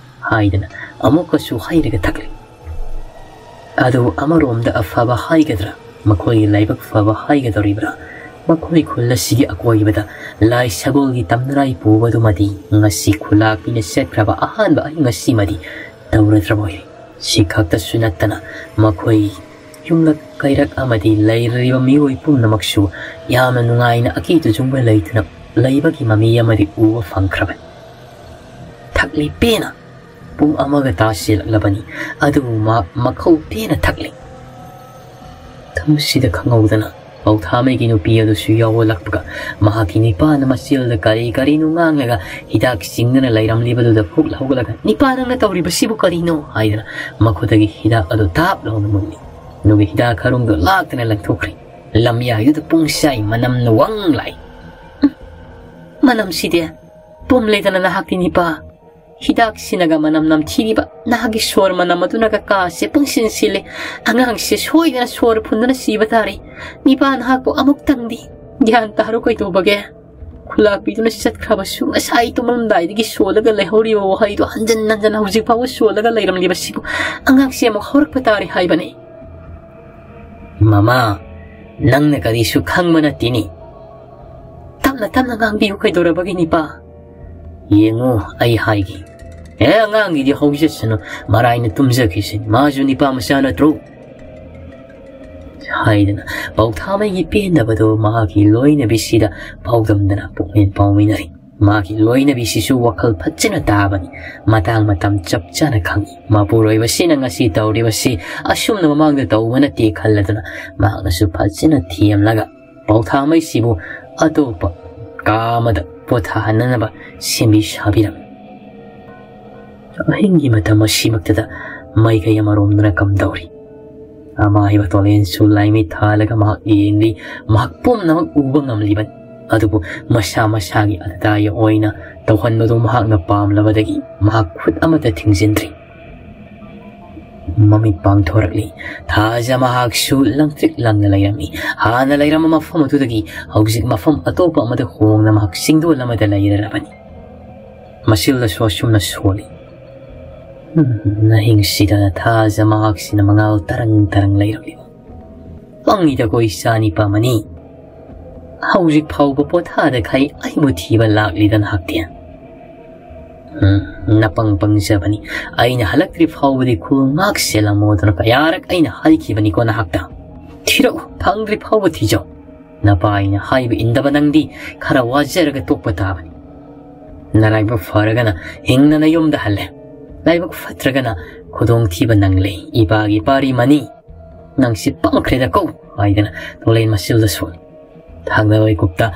ꯍꯥꯏꯗꯅ ꯑꯃꯨꯛꯀꯁꯨ ꯍꯩꯔꯒ ꯊꯛꯂꯤ꯫ ꯑꯗꯨ ꯑꯃꯔꯣꯝꯗ ꯑꯐꯕ ꯍꯥꯏꯒꯗ꯭ꯔꯥ, ꯃꯈꯣꯏꯒꯤ ꯂꯥꯏꯕꯛ ꯐꯕ ꯍꯥꯏꯒꯗꯧꯔꯤꯕ꯭ꯔꯥ, ꯃꯈꯣꯏ ꯈꯨꯜ ꯑꯁꯤꯒꯤ ꯑꯀꯣꯏꯕꯗ ꯂꯥꯏ ꯁꯒꯣꯜꯒꯤ ꯇꯝꯅꯔꯥꯏ ꯄꯨꯕꯗꯨꯃꯗꯤ ꯉꯁꯤ ꯈꯨꯂꯥꯛꯄꯤꯅ ꯆꯠꯈ꯭ꯔꯕ ꯑꯍꯥꯟꯕ ꯑꯍꯤꯡ ꯑꯁꯤꯃꯗꯤ ꯇꯧꯔꯗ꯭ꯔꯕ ꯑꯣꯏꯔꯦ꯫ ꯁꯤ ꯈꯛꯇꯁꯨ ꯅꯠꯇꯅ ꯃꯈꯣꯏ ꯌꯨꯝꯂꯛ ꯀꯩꯔꯛ ꯑꯃꯗꯤ ꯂꯩꯔꯤꯕ ꯃꯤꯑꯣꯏ ꯄꯨꯝꯅꯃꯛꯁꯨ ꯌꯥꯝꯅ ꯅꯨꯡꯉꯥꯏꯅ ꯑꯀꯤ ꯇꯨꯖꯨꯡꯕ ꯂꯩꯇꯅ ꯂꯩꯕꯒꯤ ꯃꯃꯤ ꯑꯃꯗꯤ ꯎꯕ ꯐꯪꯈ꯭ꯔꯕꯅꯤ꯫ ꯊꯛꯂꯤ ꯄꯦꯟꯅ꯫ ꯄꯨꯡ ꯑꯃꯒ ꯇꯥꯁꯤꯜꯂꯛꯂꯕꯅꯤ꯫ ꯑꯗꯨꯕꯨ ꯃꯥ ꯃꯈꯧ ꯄꯦꯟꯅ ꯊꯛꯂꯤ꯫ ꯃꯇꯝꯁꯤꯗ ꯈꯪꯍꯧꯗꯅ ꯄꯥꯎꯊꯥꯃꯩꯒꯤ ꯅꯨꯄꯤ ꯑꯗꯨꯁꯨ ꯌꯥꯎꯍꯜꯂꯛꯄꯒ ꯃꯍꯥꯛꯀꯤ ꯅꯤꯄꯥꯅ ꯃꯆꯦꯜꯗ ꯀꯔꯤ ꯀꯔꯤꯅꯣ ꯉꯥꯡꯂꯒ ꯍꯤꯗꯥꯛ ꯆꯤꯡꯗꯅ ꯂꯩꯔꯝꯂꯤꯕꯗꯨꯗ ꯐꯨꯛ ꯍꯧꯒꯠꯂꯒ, "ꯅꯤꯄꯥ, ꯅꯪꯅ ꯇꯧꯔꯤꯕꯁꯤꯕꯨ ꯀꯔꯤꯅꯣ?" ꯍꯥꯏꯗꯅ ꯃꯈꯨꯠꯇꯒꯤ ꯍꯤꯗꯥꯛ ꯑꯗꯨ ꯇꯥꯞ ꯂꯥꯎꯅ ꯃꯨꯜꯂꯤ꯫ ꯑꯗꯨꯒ ꯍꯤꯗꯥꯛ ꯈꯔꯨꯡꯗꯨ ꯂꯥꯛꯇꯅ ꯂꯪꯊꯣꯛꯈ꯭ꯔꯤ꯫ ꯂꯝꯌꯥꯏꯗꯨꯗ ꯄꯨꯡꯁꯥꯏ ꯃꯅꯝꯅ ꯋꯪ ꯂꯥꯛꯏ꯫ "ꯎꯝ, ꯃꯅꯝꯁꯤꯗꯤ ꯄꯨꯝꯂꯦꯗꯅ ꯅꯍꯥꯛꯇꯤ, ꯅꯤꯄꯥ꯫ ꯍꯤꯗꯥꯛꯁꯤꯅꯒ ꯃꯅꯝ ꯅꯝꯊꯤꯔꯤꯕ, ꯅꯍꯥꯛꯀꯤ ꯁꯣꯔ ꯃꯅꯝ ꯑꯗꯨꯅꯒ ꯀꯥꯁꯦ ꯄꯨꯡꯁꯤꯟ ꯁꯤꯜꯂꯦ꯫ ꯑꯉꯥꯡꯁꯦ ꯁꯣꯏꯗꯅ ꯁꯣꯔ ꯐꯨꯟꯗꯨꯅ ꯁꯤꯕ ꯇꯥꯔꯦ꯫ ꯅꯤꯄꯥ, ꯅꯍꯥꯛꯄꯨ ꯑꯃꯨꯛꯇꯪꯗꯤ ꯒ꯭ꯌꯥꯟ ꯇꯥꯔꯣ ꯀꯩꯗꯧꯕꯒꯦ?" ꯈꯨꯂꯥꯛꯄꯤꯗꯨꯅ ꯆꯠꯈ꯭ꯔꯕꯁꯨ ꯉꯁꯥꯏ ꯇꯨꯝꯂꯝꯗꯥꯏꯗꯒꯤ ꯁꯣꯜꯂꯒ ꯂꯩꯍꯧꯔꯤꯕ ꯋꯥꯍꯩꯗꯣ ꯍꯟꯖꯟ ꯍꯟꯖꯟ ꯍꯧꯖꯤꯛ ꯐꯥꯎꯕ ꯁꯣꯜꯂꯒ ꯂꯩꯔꯝꯂꯤꯕꯁꯤꯕꯨ ꯑꯉꯥꯡꯁꯦ ꯑꯃꯨꯛ ꯍꯧꯔꯛꯄ ꯇꯥꯔꯦ ꯍꯥꯏꯕꯅꯦ꯫ "ꯃꯃꯥ, ꯅꯪꯅ ꯀꯔꯤꯁꯨ ꯈꯪꯕ ꯅꯠꯇꯦꯅꯦ꯫ ꯇꯞꯅ ꯇꯞꯅ ꯉꯥꯡꯕꯤꯌꯨ ꯀꯩꯗꯧꯔꯕꯒꯦ, ꯅꯤꯄꯥ?" "ꯌꯦꯡꯉꯨ, ꯑꯩ ꯍꯥꯏꯒꯦ꯫ ꯑꯦ, ꯑꯉꯥꯡꯒꯤꯗꯤ ꯍꯧꯖꯁꯅꯨ, ꯃꯔꯥꯏꯅ ꯇꯨꯝꯖꯈꯤꯁꯅꯤ, ꯃꯥꯁꯨ ꯅꯤꯄꯥ ꯃꯆꯥ ꯅꯠꯇ꯭ꯔꯣ?" ꯍꯥꯏꯗꯅ ꯄꯥꯎꯊꯥꯃꯩꯒꯤ ꯄꯦꯟꯗꯕꯗꯣ ꯃꯍꯥꯛꯀꯤ ꯂꯣꯏꯅꯕꯤꯁꯤꯗ ꯄꯥꯎꯗꯝꯗꯅ ꯄꯨꯛꯅꯤꯡ ꯄꯥꯎꯃꯤꯟꯅꯔꯤ꯫ ꯃꯥꯒꯤ ꯂꯣꯏꯅꯕꯤꯁꯤꯁꯨ ꯋꯥꯈꯜ ꯐꯖꯅ ꯇꯥꯕꯅꯤ, ꯃꯇꯥꯡ ꯃꯇꯝ ꯆꯞ ꯆꯥꯅ ꯈꯪꯏ꯫ ꯃꯄꯨꯔꯣꯏꯕꯁꯤꯅ ꯉꯁꯤ ꯇꯧꯔꯤꯕꯁꯤ ꯑꯁꯨꯝꯅ ꯃꯃꯥꯡꯗ ꯇꯧꯕ ꯅꯠꯇꯦ ꯈꯜꯂꯗꯨꯅ ꯃꯍꯥꯛꯅꯁꯨ ꯐꯖꯅ ꯊꯦꯝꯂꯒ ꯄꯥꯎꯊꯥꯃꯩꯁꯤꯕꯨ ꯑꯇꯣꯞꯄ ꯀꯥ ꯑꯃꯗ ꯄꯣꯊꯥꯍꯟꯅꯅꯕ ꯁꯦꯝꯕꯤ ꯁꯥꯕꯤꯔꯝꯃꯤ꯫ ꯑꯍꯤꯡꯒꯤ ꯃꯇꯝ ꯑꯁꯤꯃꯛꯇꯗ ꯃꯥꯏꯀꯩ ꯑꯃꯔꯣꯝꯗꯅ ꯀꯝꯗꯧꯔꯤ꯫ ꯑꯃꯥꯏꯕ ꯇꯣꯂꯦꯟꯁꯨ ꯂꯥꯏꯃꯤꯠ ꯊꯥꯜꯂꯒ ꯃꯍꯥꯛ ꯌꯦꯡꯂꯤ꯫ ꯃꯍꯥꯛ ꯄꯨꯝꯅꯃꯛ ꯎꯕ ꯉꯝꯂꯤꯕꯅꯤ꯫ ꯑꯗꯨꯕꯨ ꯃꯁꯥ ꯃꯁꯥꯒꯤ ꯑꯇꯇꯥꯒꯤ ꯑꯣꯏꯅ ꯇꯧꯍꯟꯕꯗꯨ ꯃꯍꯥꯛꯅ ꯄꯥꯝꯂꯕꯗꯒꯤ ꯃꯍꯥꯛ ꯈꯨꯠ ꯑꯃꯠꯇ ꯊꯤꯡꯖꯤꯟꯗ꯭ꯔꯤ꯫ ꯃꯃꯤꯠ ꯄꯥꯡꯊꯣꯔꯛꯂꯤ꯫ ꯊꯥꯖ ꯃꯍꯥꯛꯁꯨ ꯂꯪꯇ꯭ꯔꯤꯛ ꯂꯪꯅ ꯂꯩꯔꯝꯃꯤ꯫ ꯍꯥꯟꯅ ꯂꯩꯔꯝꯕ ꯃꯐꯝ ꯑꯗꯨꯗꯒꯤ ꯍꯧꯖꯤꯛ ꯃꯐꯝ ꯑꯇꯣꯞꯄ ꯑꯃꯗ ꯍꯣꯡꯅ ꯃꯍꯥꯛ ꯆꯤꯡꯗꯣꯜ ꯑꯃꯗ ꯂꯩꯔꯔꯕꯅꯤ꯫ ꯃꯁꯤꯜꯗꯁꯨ ꯑꯁꯨꯝꯅ ꯁꯣꯜꯂꯤ꯫ ꯎꯝ, ꯅꯍꯤꯡꯁꯤꯗ ꯊꯥꯖ ꯃꯍꯥꯛꯁꯤꯅ ꯃꯉꯥꯜ ꯇꯔꯪ ꯇꯔꯪ ꯂꯩꯔꯝꯂꯤꯕ꯫ ꯄꯪꯉꯤꯗꯀꯣ ꯏꯆꯥ ꯅꯤꯄꯥ ꯃꯅꯤ꯫ ꯍꯧꯖꯤꯛ ꯐꯥꯎꯕ ꯄꯣꯊꯥꯗꯈꯩ ꯑꯩꯕꯨ ꯊꯤꯕ ꯂꯥꯛꯂꯤꯗ ꯅꯍꯥꯛꯇꯤ꯫ ꯎꯝ, ꯅꯄꯪ ꯄꯪꯖꯕꯅꯤ꯫ ꯑꯩꯅ ꯍꯜꯂꯛꯇ꯭ꯔꯤ ꯐꯥꯎꯕꯗꯤ ꯈꯨꯜ ꯉꯥꯛ ꯁꯦꯜꯂꯝꯃꯣꯗꯅ ꯀꯌꯥꯔꯛ ꯑꯩꯅ ꯍꯥꯏꯈꯤꯕꯅꯤꯀꯣ ꯅꯍꯥꯛꯇ꯫ ꯊꯤꯔꯛꯎ, ꯐꯪꯗ꯭ꯔꯤ ꯐꯥꯎꯕ ꯊꯤꯖꯧ꯫ ꯅꯄꯥ ꯑꯩꯅ ꯍꯥꯏꯕ ꯏꯟꯗꯕ ꯅꯪꯗꯤ ꯈꯔ ꯋꯥꯖꯔꯒ ꯇꯣꯛꯄ ꯇꯥꯕꯅꯤ꯫ ꯅꯔꯥꯏꯕꯛ ꯐꯔꯒꯅ ꯍꯤꯡꯅ ꯅꯌꯨꯝꯗ ꯍꯜꯂꯦ꯫ ꯂꯥꯏꯕꯛ ꯐꯠꯇ꯭ꯔꯒꯅ ꯈꯨꯗꯣꯡꯊꯤꯕ ꯅꯪꯂꯦ꯫ ꯏꯄꯥꯒꯤ ꯄꯥꯔꯤ ꯃꯅꯤ꯫ ꯅꯪꯁꯤ ꯄꯪꯈ꯭ꯔꯦꯗꯀꯣ ꯍꯥꯏꯗꯅ ꯇꯣꯂꯦꯟ ꯃꯁꯤꯜꯗ ꯁꯣꯜꯂꯤ꯫ ꯊꯥꯡꯗ ꯋꯥꯏꯀꯨꯞꯇ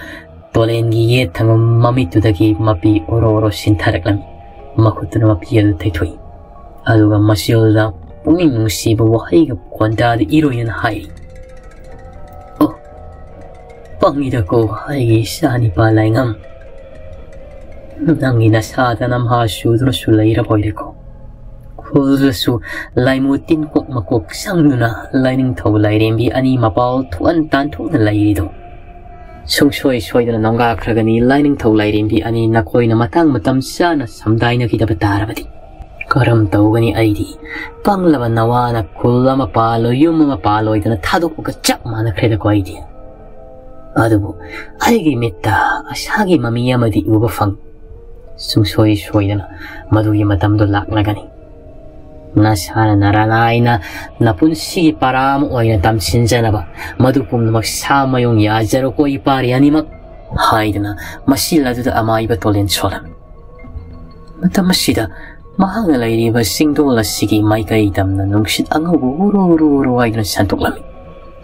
ꯇꯣꯂꯦꯟꯒꯤ ꯌꯦꯠ ꯊꯪꯕ ꯃꯃꯤꯠꯇꯨꯗꯒꯤ ꯃꯄꯤ ꯑꯣꯔꯣ ꯑꯣꯔꯣ ꯁꯤꯟꯊꯔꯛꯂꯝꯃꯤ꯫ ꯃꯈꯨꯠꯇꯨꯅ ꯃꯄꯤ ꯑꯗꯨ ꯇꯩꯊꯣꯛꯏ꯫ ꯑꯗꯨꯒ ꯃꯁꯤꯜꯗ ꯄꯨꯛꯅꯤꯡ ꯅꯨꯡꯁꯤꯕ ꯋꯥꯍꯩꯒ ꯈꯣꯟꯗꯥꯗ ꯏꯔꯣꯏꯅꯅ ꯍꯥꯏꯔꯤ꯫ ꯑꯣ, ꯄꯪꯉꯤꯗꯀꯣ ꯑꯩꯒꯤ ꯏꯆꯥ ꯅꯤꯄꯥ ꯂꯥꯏꯉꯝ꯫ ꯅꯪꯒꯤ ꯅꯁꯥꯗ ꯅꯝꯍꯥ ꯁꯨꯗꯨꯅꯁꯨ ꯂꯩꯔꯕꯣꯏꯔꯦꯀꯣ꯫ ꯈꯨꯜꯗꯁꯨ ꯂꯥꯏꯃꯨ ꯇꯤꯟꯀꯣꯛ ꯃꯀꯣꯛ ꯆꯪꯗꯨꯅ ꯂꯥꯏꯅꯤꯡꯊꯧ ꯂꯥꯏꯔꯦꯝꯕꯤ ꯑꯅꯤ ꯃꯄꯥꯜ ꯊꯣꯛꯍꯟ ꯇꯥꯟꯊꯣꯛꯅ ꯂꯩꯔꯤꯗꯣ꯫ ꯁꯨꯡꯁꯣꯏ ꯁꯣꯏꯗꯅ ꯅꯣꯡꯒꯥꯈ꯭ꯔꯒꯅꯤ ꯂꯥꯏꯅꯤꯡꯊꯧ ꯂꯥꯏꯔꯦꯝꯕꯤ ꯑꯅꯤ ꯅꯈꯣꯏꯅ ꯃꯇꯥꯡ ꯃꯇꯝ ꯆꯥꯅ ꯁꯝꯗꯥꯏꯅꯈꯤꯗꯕ ꯇꯥꯔꯕꯗꯤ꯫ ꯀꯔꯝ ꯇꯧꯒꯅꯤ ꯑꯩꯗꯤ? ꯄꯪꯂꯕ ꯅꯋꯥꯅ ꯈꯨꯜ ꯑꯃ ꯄꯥꯜꯂꯣꯏ, ꯌꯨꯝ ꯑꯃ ꯄꯥꯜꯂꯣꯏꯗꯅ ꯊꯥꯗꯣꯛꯄꯒ ꯆꯞ ꯃꯥꯟꯅꯈ꯭ꯔꯦꯗꯀꯣ ꯑꯩꯗꯤ꯫ ꯑꯗꯨꯕꯨ ꯑꯩꯒꯤ ꯃꯤꯠꯇ ꯑꯁꯥꯒꯤ ꯃꯃꯤ ꯑꯃꯗꯤ ꯎꯕ ꯐꯪ꯫ ꯁꯨꯡꯁꯣꯏ ꯁꯣꯏꯗꯅ ꯃꯗꯨꯒꯤ ꯃꯇꯝꯗꯣ ꯂꯥꯛꯂꯒꯅꯤ꯫ ꯅꯁꯥꯅ ꯅꯔꯥꯅꯥꯏꯅ ꯅꯄꯨꯟꯁꯤꯒꯤ ꯄꯔꯥ ꯑꯃ ꯑꯣꯏꯅ ꯇꯝꯁꯤꯟꯖꯅꯕ ꯃꯗꯨ ꯄꯨꯝꯅꯃꯛ ꯁꯥ ꯃꯌꯨꯡ ꯌꯥꯖꯔꯣꯀꯣ ꯏꯄꯥꯔꯤ ꯑꯅꯤꯃꯛ ꯍꯥꯏꯗꯨꯅ ꯃꯁꯤꯜ ꯑꯗꯨꯗ ꯑꯃꯥꯏꯕ ꯇꯣꯂꯦꯟ ꯁꯣꯜꯂꯝꯃꯤ꯫ ꯃꯇꯝ ꯑꯁꯤꯗ ꯃꯍꯥꯛꯅ ꯂꯩꯔꯤꯕ ꯆꯤꯡꯗꯣꯜ ꯑꯁꯤꯒꯤ ꯃꯥꯏꯀꯩ ꯇꯝꯅ ꯅꯨꯡꯁꯤꯠ ꯑꯉꯧꯕ ꯎꯔꯨ ꯎꯔꯨ ꯎꯔꯨ ꯍꯥꯏꯗꯨꯅ ꯁꯟꯗꯣꯛꯂꯝꯃꯤ꯫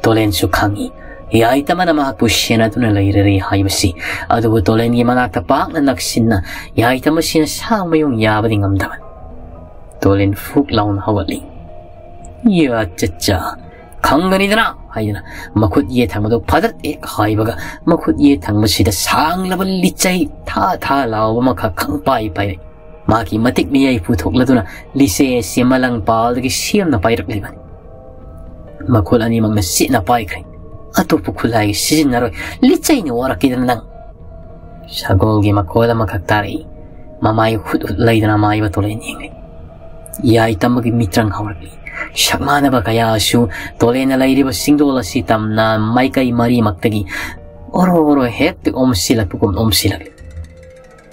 ꯇꯣꯂꯦꯟꯁꯨ ꯈꯪꯏ, ꯌꯥꯏꯇꯃꯅ ꯃꯍꯥꯛꯄꯨ ꯁꯦꯟꯅꯗꯨꯅ ꯂꯩꯔꯔꯦ ꯍꯥꯏꯕꯁꯤ꯫ ꯑꯗꯨꯕꯨ ꯇꯣꯂꯦꯟꯒꯤ ꯃꯅꯥꯛꯇ ꯄꯥꯛꯅ ꯅꯛꯁꯤꯟꯅ ꯌꯥꯏꯇꯝ ꯑꯁꯤꯅ ꯁꯥ ꯃꯌꯨꯡ ꯌꯥꯕꯗꯤ ꯉꯝꯗꯕꯅꯤ꯫ ꯇꯣꯂꯦꯟ ꯐꯨꯛ ꯂꯥꯎꯅ ꯍꯧꯒꯠꯂꯤ꯫ "ꯌꯥ ꯆꯠꯆꯥ, ꯈꯪꯒꯅꯤꯗꯅ" ꯍꯥꯏꯗꯨꯅ ꯃꯈꯨꯠ ꯌꯦꯠ ꯊꯪꯕꯗꯨ ꯐꯗꯠ ꯍꯦꯛ ꯍꯥꯏꯕꯒ ꯃꯈꯨꯠ ꯌꯦꯠ ꯊꯪꯕꯁꯤꯗ ꯁꯥꯡꯂꯕ ꯂꯤꯆꯩ ꯊꯥ ꯊꯥ ꯂꯥꯎꯕ ꯑꯃꯈꯛ ꯈꯪ ꯄꯥꯏ ꯄꯥꯏꯔꯛꯏ꯫ ꯃꯍꯥꯛꯀꯤ ꯃꯇꯤꯛ ꯃꯌꯥꯏ ꯄꯨꯊꯣꯛꯂꯗꯨꯅ ꯂꯤꯆꯩ ꯑꯁꯤ ꯃꯂꯪ ꯄꯥꯜꯗꯒꯤ ꯁꯦꯝꯅ ꯄꯥꯏꯔꯛꯂꯤꯕꯅꯤ꯫ ꯃꯈꯨꯜ ꯑꯅꯤꯃꯛꯅ ꯆꯦꯠꯅ ꯄꯥꯏꯈ꯭ꯔꯦ꯫ ꯑꯇꯣꯞꯄ ꯈꯨꯠꯂꯥꯏ ꯁꯤꯖꯤꯟꯅꯔꯣꯏ꯫ ꯂꯤꯆꯩꯅ ꯋꯥꯔꯛꯈꯤꯗꯅ ꯅꯪ꯫ ꯁꯒꯣꯜꯒꯤ ꯃꯈꯣꯜ ꯑꯃꯈꯛ ꯇꯥꯔꯛꯏ꯫ ꯃꯃꯥꯏ ꯍꯨꯠ ꯍꯨꯠ ꯂꯩꯗꯨꯅ ꯃꯥꯏꯕ ꯇꯣꯂꯦꯟ ꯌꯦꯡꯂꯤ꯫ ꯌꯥꯏ ꯇꯝꯕꯒꯤ ꯃꯤꯇ꯭ꯔꯪ ꯍꯧꯔꯛꯂꯤ꯫ ꯁꯛꯃꯥꯟꯅꯕ ꯀꯌꯥꯁꯨ ꯇꯣꯂꯦꯟꯅ ꯂꯩꯔꯤꯕ ꯁꯤꯡꯗꯣꯜ ꯑꯁꯤ ꯇꯝꯅ ꯃꯥꯏꯀꯩ ꯃꯔꯤꯃꯛꯇꯒꯤ ꯑꯣꯔꯣ ꯑꯣꯔꯣ ꯍꯦꯛꯇ ꯑꯣꯝꯁꯤꯜꯂꯛꯄꯒꯨꯝ ꯑꯣꯝꯁꯤꯜꯂꯛꯂꯤ꯫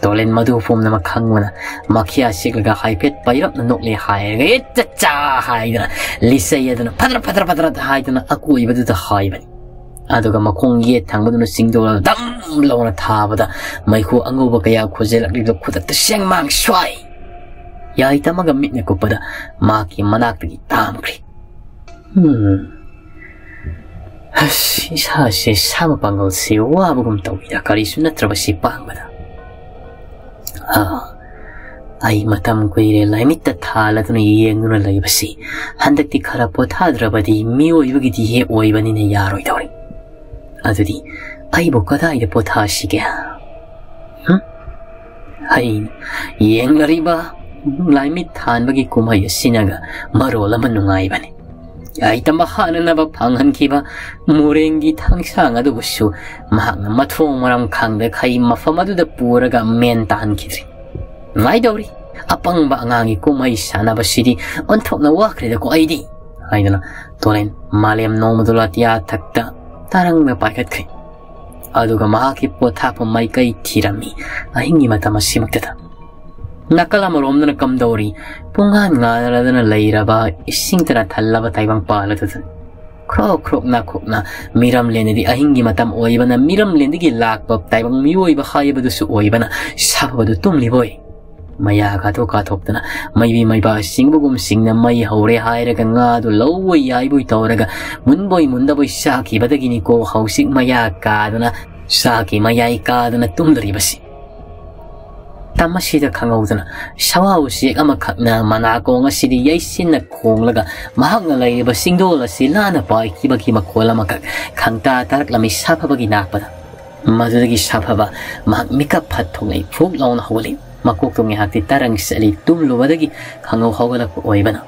ꯇꯣꯂꯦꯟ ꯃꯗꯨ ꯄꯨꯝꯅꯃꯛ ꯈꯪꯕꯅ ꯃꯈꯤꯌꯥ ꯁꯤꯛꯂꯒ ꯍꯥꯏꯐꯦꯠ ꯄꯩꯔꯞꯅ ꯅꯣꯛꯂꯦ ꯍꯥꯏꯔꯒ "ꯑꯦ ꯆꯠꯆꯥ" ꯍꯥꯏꯗꯨꯅ ꯂꯤꯆꯩ ꯑꯗꯨꯅ ꯐꯗ꯭ꯔ ꯐꯗ꯭ꯔ ꯐꯗ꯭ꯔ ꯍꯥꯏꯗꯨꯅ ꯑꯀꯣꯏꯕꯗꯨꯗ ꯍꯥꯏꯕꯅꯤ꯫ ꯑꯗꯨꯒ ꯃꯈꯣꯡ ꯌꯦꯠ ꯊꯪꯕꯗꯨꯅ ꯁꯤꯡꯗꯣꯜ ꯗꯝ ꯂꯥꯎꯅ ꯊꯥꯕꯗ ꯃꯩꯈꯨ ꯑꯉꯧꯕ ꯀꯌꯥ ꯈꯨꯖꯤꯜꯂꯛꯂꯤꯕꯗꯨ ꯈꯨꯗꯛꯇ ꯁꯦꯡꯃꯥꯡ ꯁ꯭ꯋꯥꯏ ꯌꯥꯏ ꯇꯝꯃꯒ ꯃꯤꯠꯅ ꯀꯨꯞꯄꯗ ꯃꯍꯥꯛꯀꯤ ꯃꯅꯥꯛꯇꯒꯤ ꯇꯥꯝꯈ꯭ꯔꯦ꯫ ꯍꯝ꯫ ꯑꯁ, ꯏꯁꯥꯁꯦ ꯁꯥ ꯃꯄꯥꯡꯒꯜꯁꯦ ꯋꯥꯕꯒꯨꯝ ꯇꯧꯏꯗ, ꯀꯔꯤꯁꯨ ꯅꯠꯇ꯭ꯔꯕꯁꯤ ꯄꯥꯡꯕꯗ꯫ ꯑꯥ, ꯑꯩ ꯃꯇꯝ ꯀꯨꯏꯔꯦ ꯂꯥꯏꯃꯤꯠꯇ ꯊꯥꯜꯂꯗꯨꯅ ꯌꯦꯡꯗꯨꯅ ꯂꯩꯕꯁꯤ꯫ ꯍꯟꯗꯛꯇꯤ ꯈꯔ ꯄꯣꯊꯥꯗ꯭ꯔꯕꯗꯤ ꯃꯤꯑꯣꯏꯕꯒꯤꯗꯤ ꯍꯦꯛ ꯑꯣꯏꯕꯅꯤꯅ ꯌꯥꯔꯣꯏꯗꯧꯔꯤ꯫ ꯑꯗꯨꯗꯤ ꯑꯩꯕꯨ ꯀꯗꯥꯏꯗ ꯄꯣꯊꯥꯁꯤꯒꯦ? ꯍꯝ? ꯑꯩ ꯌꯦꯡꯂꯔꯤꯕ ꯂꯥꯏꯃꯤꯠ ꯊꯥꯟꯕꯒꯤ ꯀꯨꯝꯍꯩ ꯑꯁꯤꯅꯒ ꯃꯔꯣꯜ ꯑꯃ ꯅꯨꯡꯉꯥꯏꯕꯅꯤ꯫ ꯑꯩ ꯇꯝꯕ ꯍꯥꯟꯅꯅꯕ ꯐꯪꯍꯟꯈꯤꯕ ꯃꯣꯔꯦꯡꯒꯤ ꯊꯥꯡꯁꯥꯡ ꯑꯗꯨꯕꯨꯁꯨ ꯃꯍꯥꯛꯅ ꯃꯊꯣꯡ ꯃꯔꯝ ꯈꯪꯗꯈꯩ ꯃꯐꯝ ꯑꯗꯨꯗ ꯄꯨꯔꯒ ꯃꯦꯟ ꯇꯥꯍꯟꯈꯤꯗ꯭ꯔꯤ꯫ ꯅꯨꯡꯉꯥꯏꯗꯧꯔꯤ꯫ "ꯑꯄꯪꯕ ꯑꯉꯥꯡꯒꯤ ꯀꯨꯝꯍꯩ ꯁꯥꯟꯅꯕꯁꯤꯗꯤ ꯑꯣꯟꯊꯣꯛꯅ ꯋꯥꯈ꯭ꯔꯦꯗꯀꯣ ꯑꯩꯗꯤ," ꯍꯥꯏꯗꯨꯅ ꯇꯣꯔꯦꯟ ꯃꯥꯂꯦꯝ ꯅꯣꯡꯃꯗꯣ ꯑꯇꯤꯌꯥ ꯊꯛꯇ ꯇꯔꯪꯅ ꯄꯥꯏꯈꯠꯈ꯭ꯔꯦ꯫ ꯑꯗꯨꯒ ꯃꯍꯥꯛꯀꯤ ꯄꯣꯊꯥꯐꯝ ꯃꯥꯏꯀꯩ ꯊꯤꯔꯝꯃꯤ꯫ ꯑꯍꯤꯡꯒꯤ ꯃꯇꯝ ꯑꯁꯤꯃꯛꯇꯗ ꯅꯥꯀꯜ ꯑꯃꯔꯣꯝꯗꯅ ꯀꯝꯗꯧꯔꯤ? ꯄꯨꯡꯉꯥꯟ ꯉꯥꯟꯅꯗꯅ ꯂꯩꯔꯕ ꯏꯁꯤꯡꯇꯅ ꯊꯜꯂꯕ ꯇꯥꯏꯕꯪꯄꯥꯜ ꯑꯗꯨꯗꯅꯤ꯫ ꯈ꯭ꯔꯣꯛ ꯈ꯭ꯔꯣꯛ ꯅꯥꯈꯣꯛꯅ ꯃꯤꯔꯝꯂꯦꯟꯗꯗꯤ ꯑꯍꯤꯡꯒꯤ ꯃꯇꯝ ꯑꯣꯏꯕꯅ ꯃꯤꯔꯝꯂꯦꯟꯗꯒꯤ ꯂꯥꯛꯄ ꯇꯥꯏꯕꯪ ꯃꯤꯑꯣꯏꯕ ꯍꯥꯏꯕꯗꯨꯁꯨ ꯑꯣꯏꯕꯅ ꯁꯥꯐꯕꯗꯨ ꯇꯨꯝꯂꯤꯕꯣꯏ꯫ ꯃꯌꯥ ꯀꯥꯊꯣꯛ ꯀꯥꯊꯣꯛꯇꯅ ꯃꯩꯕꯤ ꯃꯩꯕꯥ ꯆꯤꯡꯕꯒꯨꯝ ꯆꯤꯡꯅ ꯃꯩ ꯍꯧꯔꯦ ꯍꯥꯏꯔꯒ ꯉꯥꯗꯨ ꯂꯧꯕꯣꯏ ꯌꯥꯏꯕꯣꯏ ꯇꯧꯔꯒ ꯃꯨꯟꯕꯣꯏ ꯃꯨꯟꯗꯕꯣꯏ ꯆꯥꯈꯤꯕꯗꯒꯤꯅꯤꯀꯣ ꯍꯧꯖꯤꯛ ꯃꯌꯥ ꯀꯥꯗꯅ ꯆꯥꯛꯀꯤ ꯃꯌꯥꯏ ꯀꯥꯗꯅ ꯇꯨꯝꯂꯤꯕꯁꯤ꯫ ꯇꯝ ꯑꯁꯤꯗ ꯈꯪꯍꯧꯗꯅ ꯁꯋꯥ ꯎꯆꯦꯛ ꯑꯃꯈꯛꯅ ꯃꯅꯥꯀꯣꯡ ꯑꯁꯤꯗ ꯌꯩꯁꯤꯟꯅ ꯈꯣꯡꯂꯒ ꯃꯍꯥꯛꯅ ꯂꯩꯔꯤꯕ ꯆꯤꯡꯗꯣꯜ ꯑꯁꯤ ꯂꯥꯟꯅ ꯄꯥꯏꯈꯤꯕꯒꯤ ꯃꯈꯣꯜ ꯑꯃꯈꯛ ꯈꯪꯇꯥ ꯇꯥꯔꯛꯂꯝꯃꯤ ꯁꯥꯐꯕꯒꯤ ꯅꯥꯛꯄꯗ꯫ ꯃꯗꯨꯗꯒꯤ ꯁꯥꯐꯕ ꯃꯍꯥꯛ ꯃꯤꯀꯞ ꯐꯠ ꯊꯣꯛꯂꯛꯏ, ꯐꯨꯛ ꯂꯥꯎꯅ ꯍꯧꯒꯠꯂꯤ꯫ ꯃꯀꯣꯛꯇꯣ ꯉꯥꯏꯍꯥꯛꯇꯤ ꯇꯔꯪ ꯆꯠꯂꯤ꯫ ꯇꯨꯝꯂꯨꯕꯗꯒꯤ ꯈꯪꯍꯧ ꯍꯧꯒꯠꯂꯛꯄ ꯑꯣꯏꯕꯅ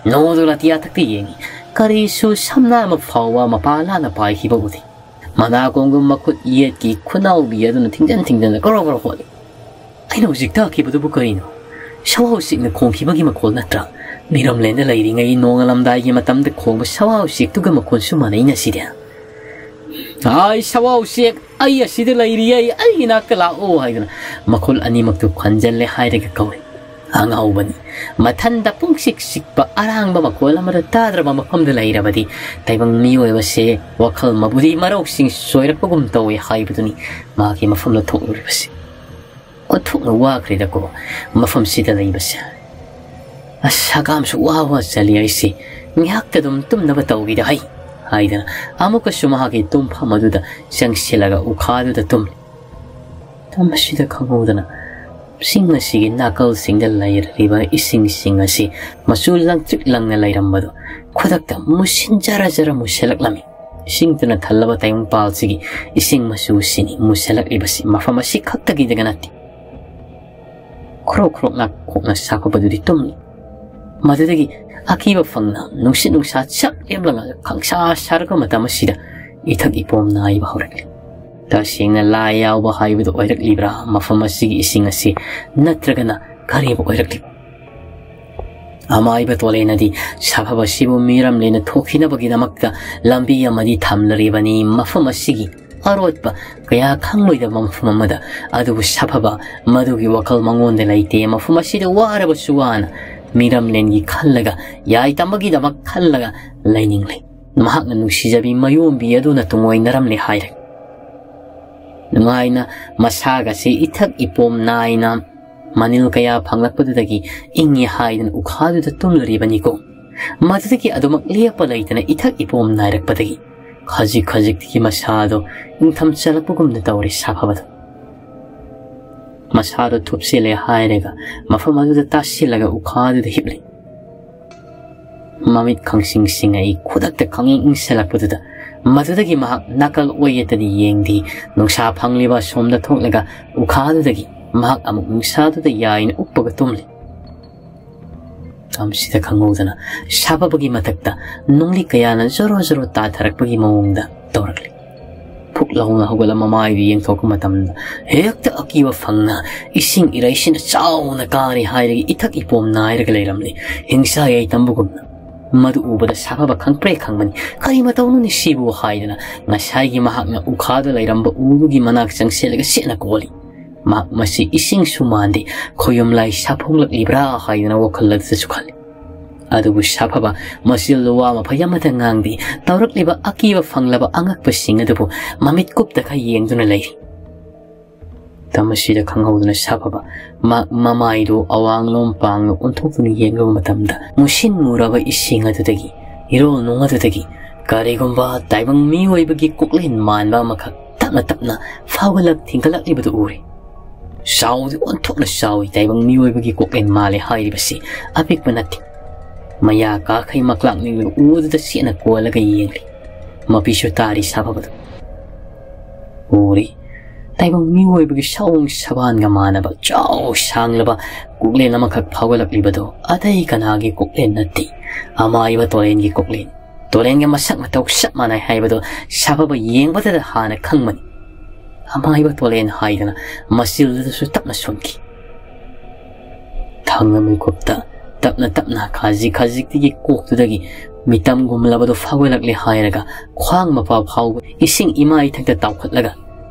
ꯅꯣꯡꯗꯣ ꯑꯇꯤꯌꯥ ꯊꯛꯇ ꯌꯦꯡꯉꯤ꯫ ꯀꯔꯤꯁꯨ ꯁꯝꯅ ꯑꯃ ꯐꯥꯎꯕ ꯃꯄꯥ ꯂꯥꯅ ꯄꯥꯏꯈꯤꯕ ꯎꯗꯦ꯫ ꯃꯅꯥꯀꯣꯡꯗꯨ ꯃꯈꯨꯠ ꯌꯦꯠꯀꯤ ꯈꯨꯅꯥꯎꯕꯤ ꯑꯗꯨꯅ ꯊꯤꯡꯖꯤꯟ ꯊꯤꯡꯖꯤꯟꯅ ꯒ꯭ꯔꯣ ꯒ꯭ꯔꯣ ꯍꯣꯠꯂꯤ꯫ ꯑꯩꯅ ꯍꯧꯖꯤꯛ ꯇꯥꯈꯤꯕꯗꯨꯕꯨ ꯀꯔꯤꯅꯣ? ꯁꯋꯥ ꯎꯆꯦꯛꯅ ꯈꯣꯡꯈꯤꯕꯒꯤ ꯃꯈꯣꯜ ꯅꯠꯇ꯭ꯔꯥ? ꯃꯤꯔꯝꯂꯦꯟꯗ ꯂꯩꯔꯤꯉꯩ ꯅꯣꯡꯉꯥꯜꯂꯝꯗꯥꯏꯒꯤ ꯃꯇꯝꯗ ꯈꯣꯡꯕ ꯁꯋꯥ ꯎꯆꯦꯛꯇꯨꯒ ꯃꯈꯣꯟꯁꯨ ꯃꯥꯟꯅꯩꯅ ꯁꯤꯗꯤ꯫ "ꯑꯥꯏ ꯁꯋꯥ ꯎꯆꯦꯛ, ꯑꯩ ꯑꯁꯤꯗ ꯂꯩꯔꯤ, ꯑꯩ ꯑꯩꯒꯤ ꯅꯥꯛꯇ ꯂꯥꯛꯑꯣ" ꯍꯥꯏꯗꯨꯅ ꯃꯈꯨꯜ ꯑꯅꯤꯃꯛꯇꯨ ꯈꯟꯖꯜꯂꯦ ꯍꯥꯏꯔꯒ ꯀꯧꯏ꯫ ꯑꯉꯥꯎꯕꯅꯤ꯫ ꯃꯊꯟꯗ ꯄꯨꯡꯆꯤꯛ ꯆꯤꯛꯄ ꯑꯔꯥꯡꯕ ꯃꯈꯣꯜ ꯑꯃꯗ ꯇꯥꯗ꯭ꯔꯕ ꯃꯐꯝꯗ ꯂꯩꯔꯕꯗꯤ ꯇꯥꯏꯕꯪ ꯃꯤꯑꯣꯏꯕꯁꯦ ꯋꯥꯈꯜ ꯃꯕꯨꯗꯤ ꯃꯔꯧꯁꯤꯡ ꯁꯣꯏꯔꯛꯄꯒꯨꯝ ꯇꯧꯏ ꯍꯥꯏꯕꯗꯨꯅꯤ ꯃꯥꯒꯤ ꯃꯐꯝꯗ ꯊꯣꯛꯂꯨꯔꯤꯕꯁꯦ꯫ ꯑꯣꯟꯊꯣꯛꯅ ꯋꯥꯈ꯭ꯔꯦꯗꯀꯣ ꯃꯐꯝꯁꯤꯗ ꯂꯩꯕꯁꯦ꯫ ꯑꯁ, ꯍꯀꯥꯝꯁꯨ ꯋꯥ ꯋꯥ ꯆꯜꯂꯤ ꯑꯩꯁꯦ꯫ ꯉꯥꯏꯍꯥꯛꯇ ꯑꯗꯨꯝ ꯇꯨꯝꯅꯕ ꯇꯧꯒꯦꯗ ꯍꯩ ꯍꯥꯏꯗꯅ ꯑꯃꯨꯛꯀꯁꯨ ꯃꯍꯥꯛꯀꯤ ꯇꯨꯝꯐꯝ ꯑꯗꯨꯗ ꯆꯪꯁꯤꯜꯂꯒ ꯎꯈꯥꯗꯨꯗ ꯇꯨꯝꯂꯤ꯫ ꯃꯇꯝ ꯑꯁꯤꯗ ꯈꯪꯍꯧꯗꯅ ꯆꯤꯡ ꯑꯁꯤꯒꯤ ꯅꯥꯀꯜꯁꯤꯡꯗ ꯂꯩꯔꯤꯕ ꯏꯁꯤꯡꯁꯤꯡ ꯑꯁꯤ ꯃꯆꯨ ꯂꯪꯇ꯭ꯔꯤꯛ ꯂꯪꯅ ꯂꯩꯔꯝꯕꯗꯨ ꯈꯨꯗꯛꯇ ꯃꯨꯁꯤꯟ ꯖꯔ ꯖꯔ ꯃꯨꯁꯤꯜꯂꯛꯂꯝꯃꯤ꯫ ꯏꯁꯤꯡꯗꯨꯅ ꯊꯜꯂꯕ ꯇꯥꯏꯕꯪꯄꯥꯜꯁꯤꯒꯤ ꯏꯁꯤꯡ ꯃꯆꯨꯁꯤꯅꯤ ꯃꯨꯁꯤꯜꯂꯛꯂꯤꯕꯁꯤ꯫ ꯃꯐꯝ ꯑꯁꯤ ꯈꯛꯇꯒꯤꯗꯒ ꯅꯠꯇꯦ꯫ ꯈ꯭ꯔꯣꯛ ꯈ꯭ꯔꯣꯛ ꯅꯥꯀꯣꯛꯅ ꯁꯥꯈꯣꯠꯄꯗꯨꯗꯤ ꯇꯨꯝꯂꯤ꯫ ꯃꯗꯨꯗꯒꯤ ꯑꯀꯤꯕ ꯐꯪꯅ ꯅꯨꯡꯁꯤꯠ ꯅꯨꯡꯁꯥ ꯆꯞ ꯂꯦꯞꯂꯒ ꯈꯪꯁꯥ ꯁꯥꯔꯛꯄ ꯃꯇꯝ ꯑꯁꯤꯗ ꯏꯊꯛ ꯏꯄꯣꯝ ꯅꯥꯏꯕ ꯍꯧꯔꯛꯂꯤ꯫ ꯇꯁꯦꯡꯅ ꯂꯥꯏ ꯌꯥꯎꯕ ꯍꯥꯏꯕꯗꯨ ꯑꯣꯏꯔꯛꯂꯤꯕ꯭ꯔꯥ? ꯃꯐꯝ ꯑꯁꯤꯒꯤ ꯏꯁꯤꯡ ꯑꯁꯤ ꯅꯠꯇ꯭ꯔꯒꯅ ꯀꯔꯤꯕꯨ ꯑꯣꯏꯔꯛꯂꯤꯕ? ꯑꯃꯥꯏꯕ ꯇꯣꯂꯦꯅꯗꯤ ꯁꯥꯐꯕꯁꯤꯕꯨ ꯃꯤꯔꯝꯂꯦꯟꯅ ꯊꯣꯛꯈꯤꯅꯕꯒꯤꯗꯃꯛꯇ ꯂꯝꯕꯤ ꯑꯃꯗꯤ ꯊꯝꯂꯔꯤꯕꯅꯤ꯫ ꯃꯐꯝ ꯑꯁꯤꯒꯤ ꯑꯔꯣꯠꯄ ꯀꯌꯥ ꯈꯪꯂꯣꯏꯗꯕ ꯃꯐꯝ ꯑꯃꯗ꯫ ꯑꯗꯨꯕꯨ ꯁꯥꯐꯕ ꯃꯗꯨꯒꯤ ꯋꯥꯈꯜ ꯃꯉꯣꯟꯗ ꯂꯩꯇꯦ꯫ ꯃꯐꯝ ꯑꯁꯤꯗ ꯋꯥꯔꯕꯁꯨ ꯋꯥꯅ ꯃꯤꯔꯝꯂꯦꯟꯒꯤ ꯈꯜꯂꯒ ꯌꯥꯏꯇꯝꯕꯒꯤꯗꯃꯛ ꯈꯜꯂꯒ ꯂꯩꯅꯤꯡꯂꯦ꯫ ꯃꯍꯥꯛꯅ ꯅꯨꯡꯁꯤꯖꯕꯤ ꯃꯌꯣꯝꯕꯤ ꯑꯗꯨꯅ ꯇꯨꯡꯑꯣꯏꯅꯔꯝꯂꯦ ꯍꯥꯏꯔꯦ꯫ ꯅꯨꯡꯉꯥꯏꯅ ꯃꯁꯥꯒꯁꯤ ꯏꯊꯛ ꯏꯄꯣꯝ ꯅꯥꯏꯅ ꯃꯅꯤꯜ ꯀꯌꯥ ꯐꯪꯂꯛꯄꯗꯨꯗꯒꯤ ꯏꯪꯉꯦ ꯍꯥꯏꯗꯨꯅ ꯎꯈꯥꯗꯨꯗ ꯇꯨꯝꯂꯨꯔꯤꯕꯅꯤꯀꯣ꯫ ꯃꯗꯨꯗꯒꯤ ꯑꯗꯨꯃꯛ ꯂꯦꯞꯄ ꯂꯩꯇꯅ ꯏꯊꯛ ꯏꯄꯣꯝ ꯅꯥꯏꯔꯛꯄꯗꯒꯤ ꯈꯖꯤꯛ ꯈꯖꯤꯛꯇꯒꯤ ꯃꯁꯥꯗꯣ ꯏꯪꯊꯝ ꯆꯜꯂꯛꯄꯒꯨꯝꯅ ꯇꯧꯔꯦ ꯁꯥꯐꯕꯗꯣ꯫ ꯃꯁꯥꯗꯣ ꯊꯨꯞꯆꯤꯜꯂꯦ ꯍꯥꯏꯔꯒ ꯃꯐꯝ ꯑꯗꯨꯗ ꯇꯥꯁꯤꯜꯂꯒ ꯎꯈꯥꯗꯨꯗ ꯍꯤꯞꯂꯦ꯫ ꯃꯃꯤꯠ ꯈꯪꯁꯤꯡ ꯁꯤꯡꯉꯛꯏ꯫ ꯈꯨꯗꯛꯇ ꯈꯪꯏꯪ ꯏꯪꯁꯤꯜꯂꯛꯄꯗꯨꯗ ꯃꯗꯨꯗꯒꯤ ꯃꯍꯥꯛ ꯅꯥꯀꯜ ꯑꯣꯏ ꯌꯦꯠꯇꯗꯤ ꯌꯦꯡꯗꯦ꯫ ꯅꯨꯡꯁꯥ ꯐꯪꯂꯤꯕ ꯑꯁꯣꯝꯗ ꯊꯣꯛꯂꯒ ꯎꯈꯥꯗꯨꯗꯒꯤ ꯃꯍꯥꯛ ꯑꯃꯨꯛ ꯅꯤꯡꯁꯥꯗꯨꯗ ꯌꯥꯏꯅ ꯎꯞꯄꯒ ꯇꯨꯝꯂꯤ꯫ ꯃꯇꯝꯁꯤꯗ ꯈꯪꯍꯧꯗꯅ ꯁꯥꯐꯕꯒꯤ ꯃꯊꯛꯇ ꯅꯨꯡꯂꯤꯛ ꯀꯌꯥꯅ ꯖꯣꯔꯣ ꯖꯣꯔꯣ ꯇꯥꯊꯔꯛꯄꯒꯤ ꯃꯑꯣꯡꯗ ꯇꯧꯔꯛꯂꯤ꯫ ꯐꯨꯛ ꯂꯥꯎꯅ ꯍꯧꯒꯠꯂ ꯃꯃꯥꯏꯗꯨ ꯌꯦꯡꯊꯣꯛꯄ ꯃꯇꯝꯗ ꯍꯦꯛꯇ ꯑꯀꯤꯕ ꯐꯪꯅ ꯏꯁꯤꯡ ꯏꯔꯩꯁꯤꯅ ꯆꯥꯎꯅ ꯀꯥꯔꯤ ꯍꯥꯏꯔꯒ ꯏꯊꯛ ꯏꯄꯣꯝ ꯅꯥꯏꯔꯒ ꯂꯩꯔꯝꯂꯤ꯫ ꯍꯤꯡꯁꯥ ꯌꯩ ꯇꯝꯕꯒꯨꯝꯅ꯫ ꯃꯗꯨ ꯎꯕꯗ ꯁꯥꯐꯕ ꯈꯪꯄ꯭ꯔꯦ ꯈꯪꯕꯅꯤ꯫ "ꯀꯔꯤ ꯃꯇꯧꯅꯣꯅꯦ ꯁꯤꯕꯨ?" ꯍꯥꯏꯗꯅ ꯉꯁꯥꯏꯒꯤ ꯃꯍꯥꯛꯅ ꯎꯈꯥꯗ ꯂꯩꯔꯝꯕ ꯎꯗꯨꯒꯤ ꯃꯅꯥꯛ ꯆꯪꯁꯤꯜꯂꯒ ꯁꯦꯠꯅ ꯀꯣꯜꯂꯤ꯫ ꯃꯍꯥꯛ ꯃꯁꯤ ꯏꯁꯤꯡꯁꯨ ꯃꯥꯟꯗꯦ, ꯈꯣꯌꯨꯝ ꯂꯥꯏ ꯁꯥꯐꯣꯡꯂꯛꯂꯤꯕ꯭ꯔꯥ ꯍꯥꯏꯗꯅ ꯋꯥꯈꯜ ꯑꯗꯨꯗꯁꯨ ꯈꯜꯂꯤ꯫ ꯑꯗꯨꯕꯨ ꯁꯥꯐꯕ ꯃꯆꯤꯜꯗꯨ ꯋꯥ ꯃꯐꯩ ꯑꯃꯠꯇ ꯉꯥꯡꯗꯦ꯫ ꯇꯧꯔꯛꯂꯤꯕ ꯑꯀꯤꯕ ꯐꯪꯂꯕ ꯑꯉꯛꯄꯁꯤꯡ ꯑꯗꯨꯕꯨ ꯃꯃꯤꯠ ꯀꯨꯞꯇꯈꯩ ꯌꯦꯡꯗꯨꯅ ꯂꯩꯔꯤ꯫ ꯃꯇꯝ ꯑꯁꯤꯗ ꯈꯪꯍꯧꯗꯅ ꯁꯥꯐꯕ ꯃ-, ꯃꯃꯥꯏꯗꯨ ꯑꯋꯥꯡꯂꯣꯝ ꯄꯥꯡꯅ ꯑꯣꯟꯊꯣꯛꯇꯨꯅ ꯌꯦꯡꯂꯨꯕ ꯃꯇꯝꯗ ꯃꯨꯁꯤꯟ ꯃꯨꯔꯕ ꯏꯁꯤꯡ ꯑꯗꯨꯗꯒꯤ, ꯏꯔꯣꯜ ꯅꯨꯡ ꯑꯗꯨꯗꯒꯤ ꯀꯔꯤꯒꯨꯝꯕ ꯇꯥꯏꯕꯪ ꯃꯤꯑꯣꯏꯕꯒꯤ ꯀꯣꯛꯂꯦꯟ ꯃꯥꯟꯕ ꯑꯃꯈꯛ ꯇꯞꯅ ꯇꯞꯅ ꯐꯥꯎꯒꯠꯂꯛ ꯊꯤꯡꯒꯠꯂꯛꯂꯤꯕꯗꯨ ꯎꯔꯦ꯫ ꯆꯥꯎꯗꯤ ꯑꯣꯟꯊꯣꯛꯅ ꯆꯥꯎꯏ꯫ ꯇꯥꯏꯕꯪ ꯃꯤꯑꯣꯏꯕꯒꯤ ꯀꯣꯛꯂꯦꯟ ꯃꯥꯜꯂꯦ ꯍꯥꯏꯔꯤꯕꯁꯤ ꯑꯄꯤꯛꯄ ꯅꯠꯇꯦ꯫ ꯃꯌꯥ ꯀꯥꯈꯩ ꯃꯀ꯭ꯂꯥꯛꯅꯤꯡꯂꯒ ꯎ ꯑꯗꯨꯗ ꯆꯦꯠꯅ ꯀꯣꯜꯂꯒ ꯌꯦꯡꯂꯤ꯫ ꯃꯄꯤꯁꯨ ꯇꯥꯔꯤ ꯁꯥꯐꯕꯗꯨ ꯎꯔꯤ꯫ ꯇꯥꯏꯕꯪ ꯃꯤꯑꯣꯏꯕꯒꯤ ꯁꯑꯣꯡ ꯁꯕꯥꯟꯒ ꯃꯥꯟꯅꯕ ꯆꯥꯎ ꯁꯥꯡꯂꯕ ꯀꯣꯛꯂꯦꯟ ꯑꯃꯈꯛ ꯐꯥꯎꯒꯠꯂꯛꯂꯤꯕꯗꯨ ꯑꯇꯩ ꯀꯅꯥꯒꯤ ꯀꯣꯛꯂꯦꯟ ꯅꯠꯇꯦ꯫ ꯑꯃꯥꯏꯕ ꯇꯣꯔꯦꯟꯒꯤ ꯀꯣꯛꯂꯦꯟ꯫ ꯇꯣꯔꯦꯟꯒ ꯃꯁꯛ ꯃꯇꯧ ꯆꯞ ꯃꯥꯟꯅꯩ ꯍꯥꯏꯕꯗꯨ ꯁꯥꯐꯕ ꯌꯦꯡꯕꯗꯗ ꯍꯥꯟꯅ ꯈꯪꯕꯅꯤ꯫ "ꯑꯃꯥꯏꯕ ꯇꯣꯔꯦꯟ" ꯍꯥꯏꯗꯅ ꯃꯆꯤꯜꯗꯨꯗꯁꯨ ꯇꯞꯅ ꯁꯣꯟꯈꯤ꯫ ꯊꯪꯅ ꯃꯤꯀꯨꯞꯇ ꯇꯞꯅ ꯇꯞꯅ ꯈꯖꯤꯛ ꯈꯖꯤꯛꯇꯒꯤ ꯀꯣꯛꯇꯨꯗꯒꯤ ꯃꯤꯇꯝꯒꯨꯝꯂꯕꯗꯨ ꯐꯥꯎꯒꯠꯂꯛꯂꯦ ꯍꯥꯏꯔꯒ ꯈ꯭ꯋꯥꯡ ꯃꯄꯥ ꯐꯥꯎꯕ ꯏꯁꯤꯡ ꯏꯃꯥꯏꯊꯛꯇ ꯇꯥꯎꯈꯠꯂꯒ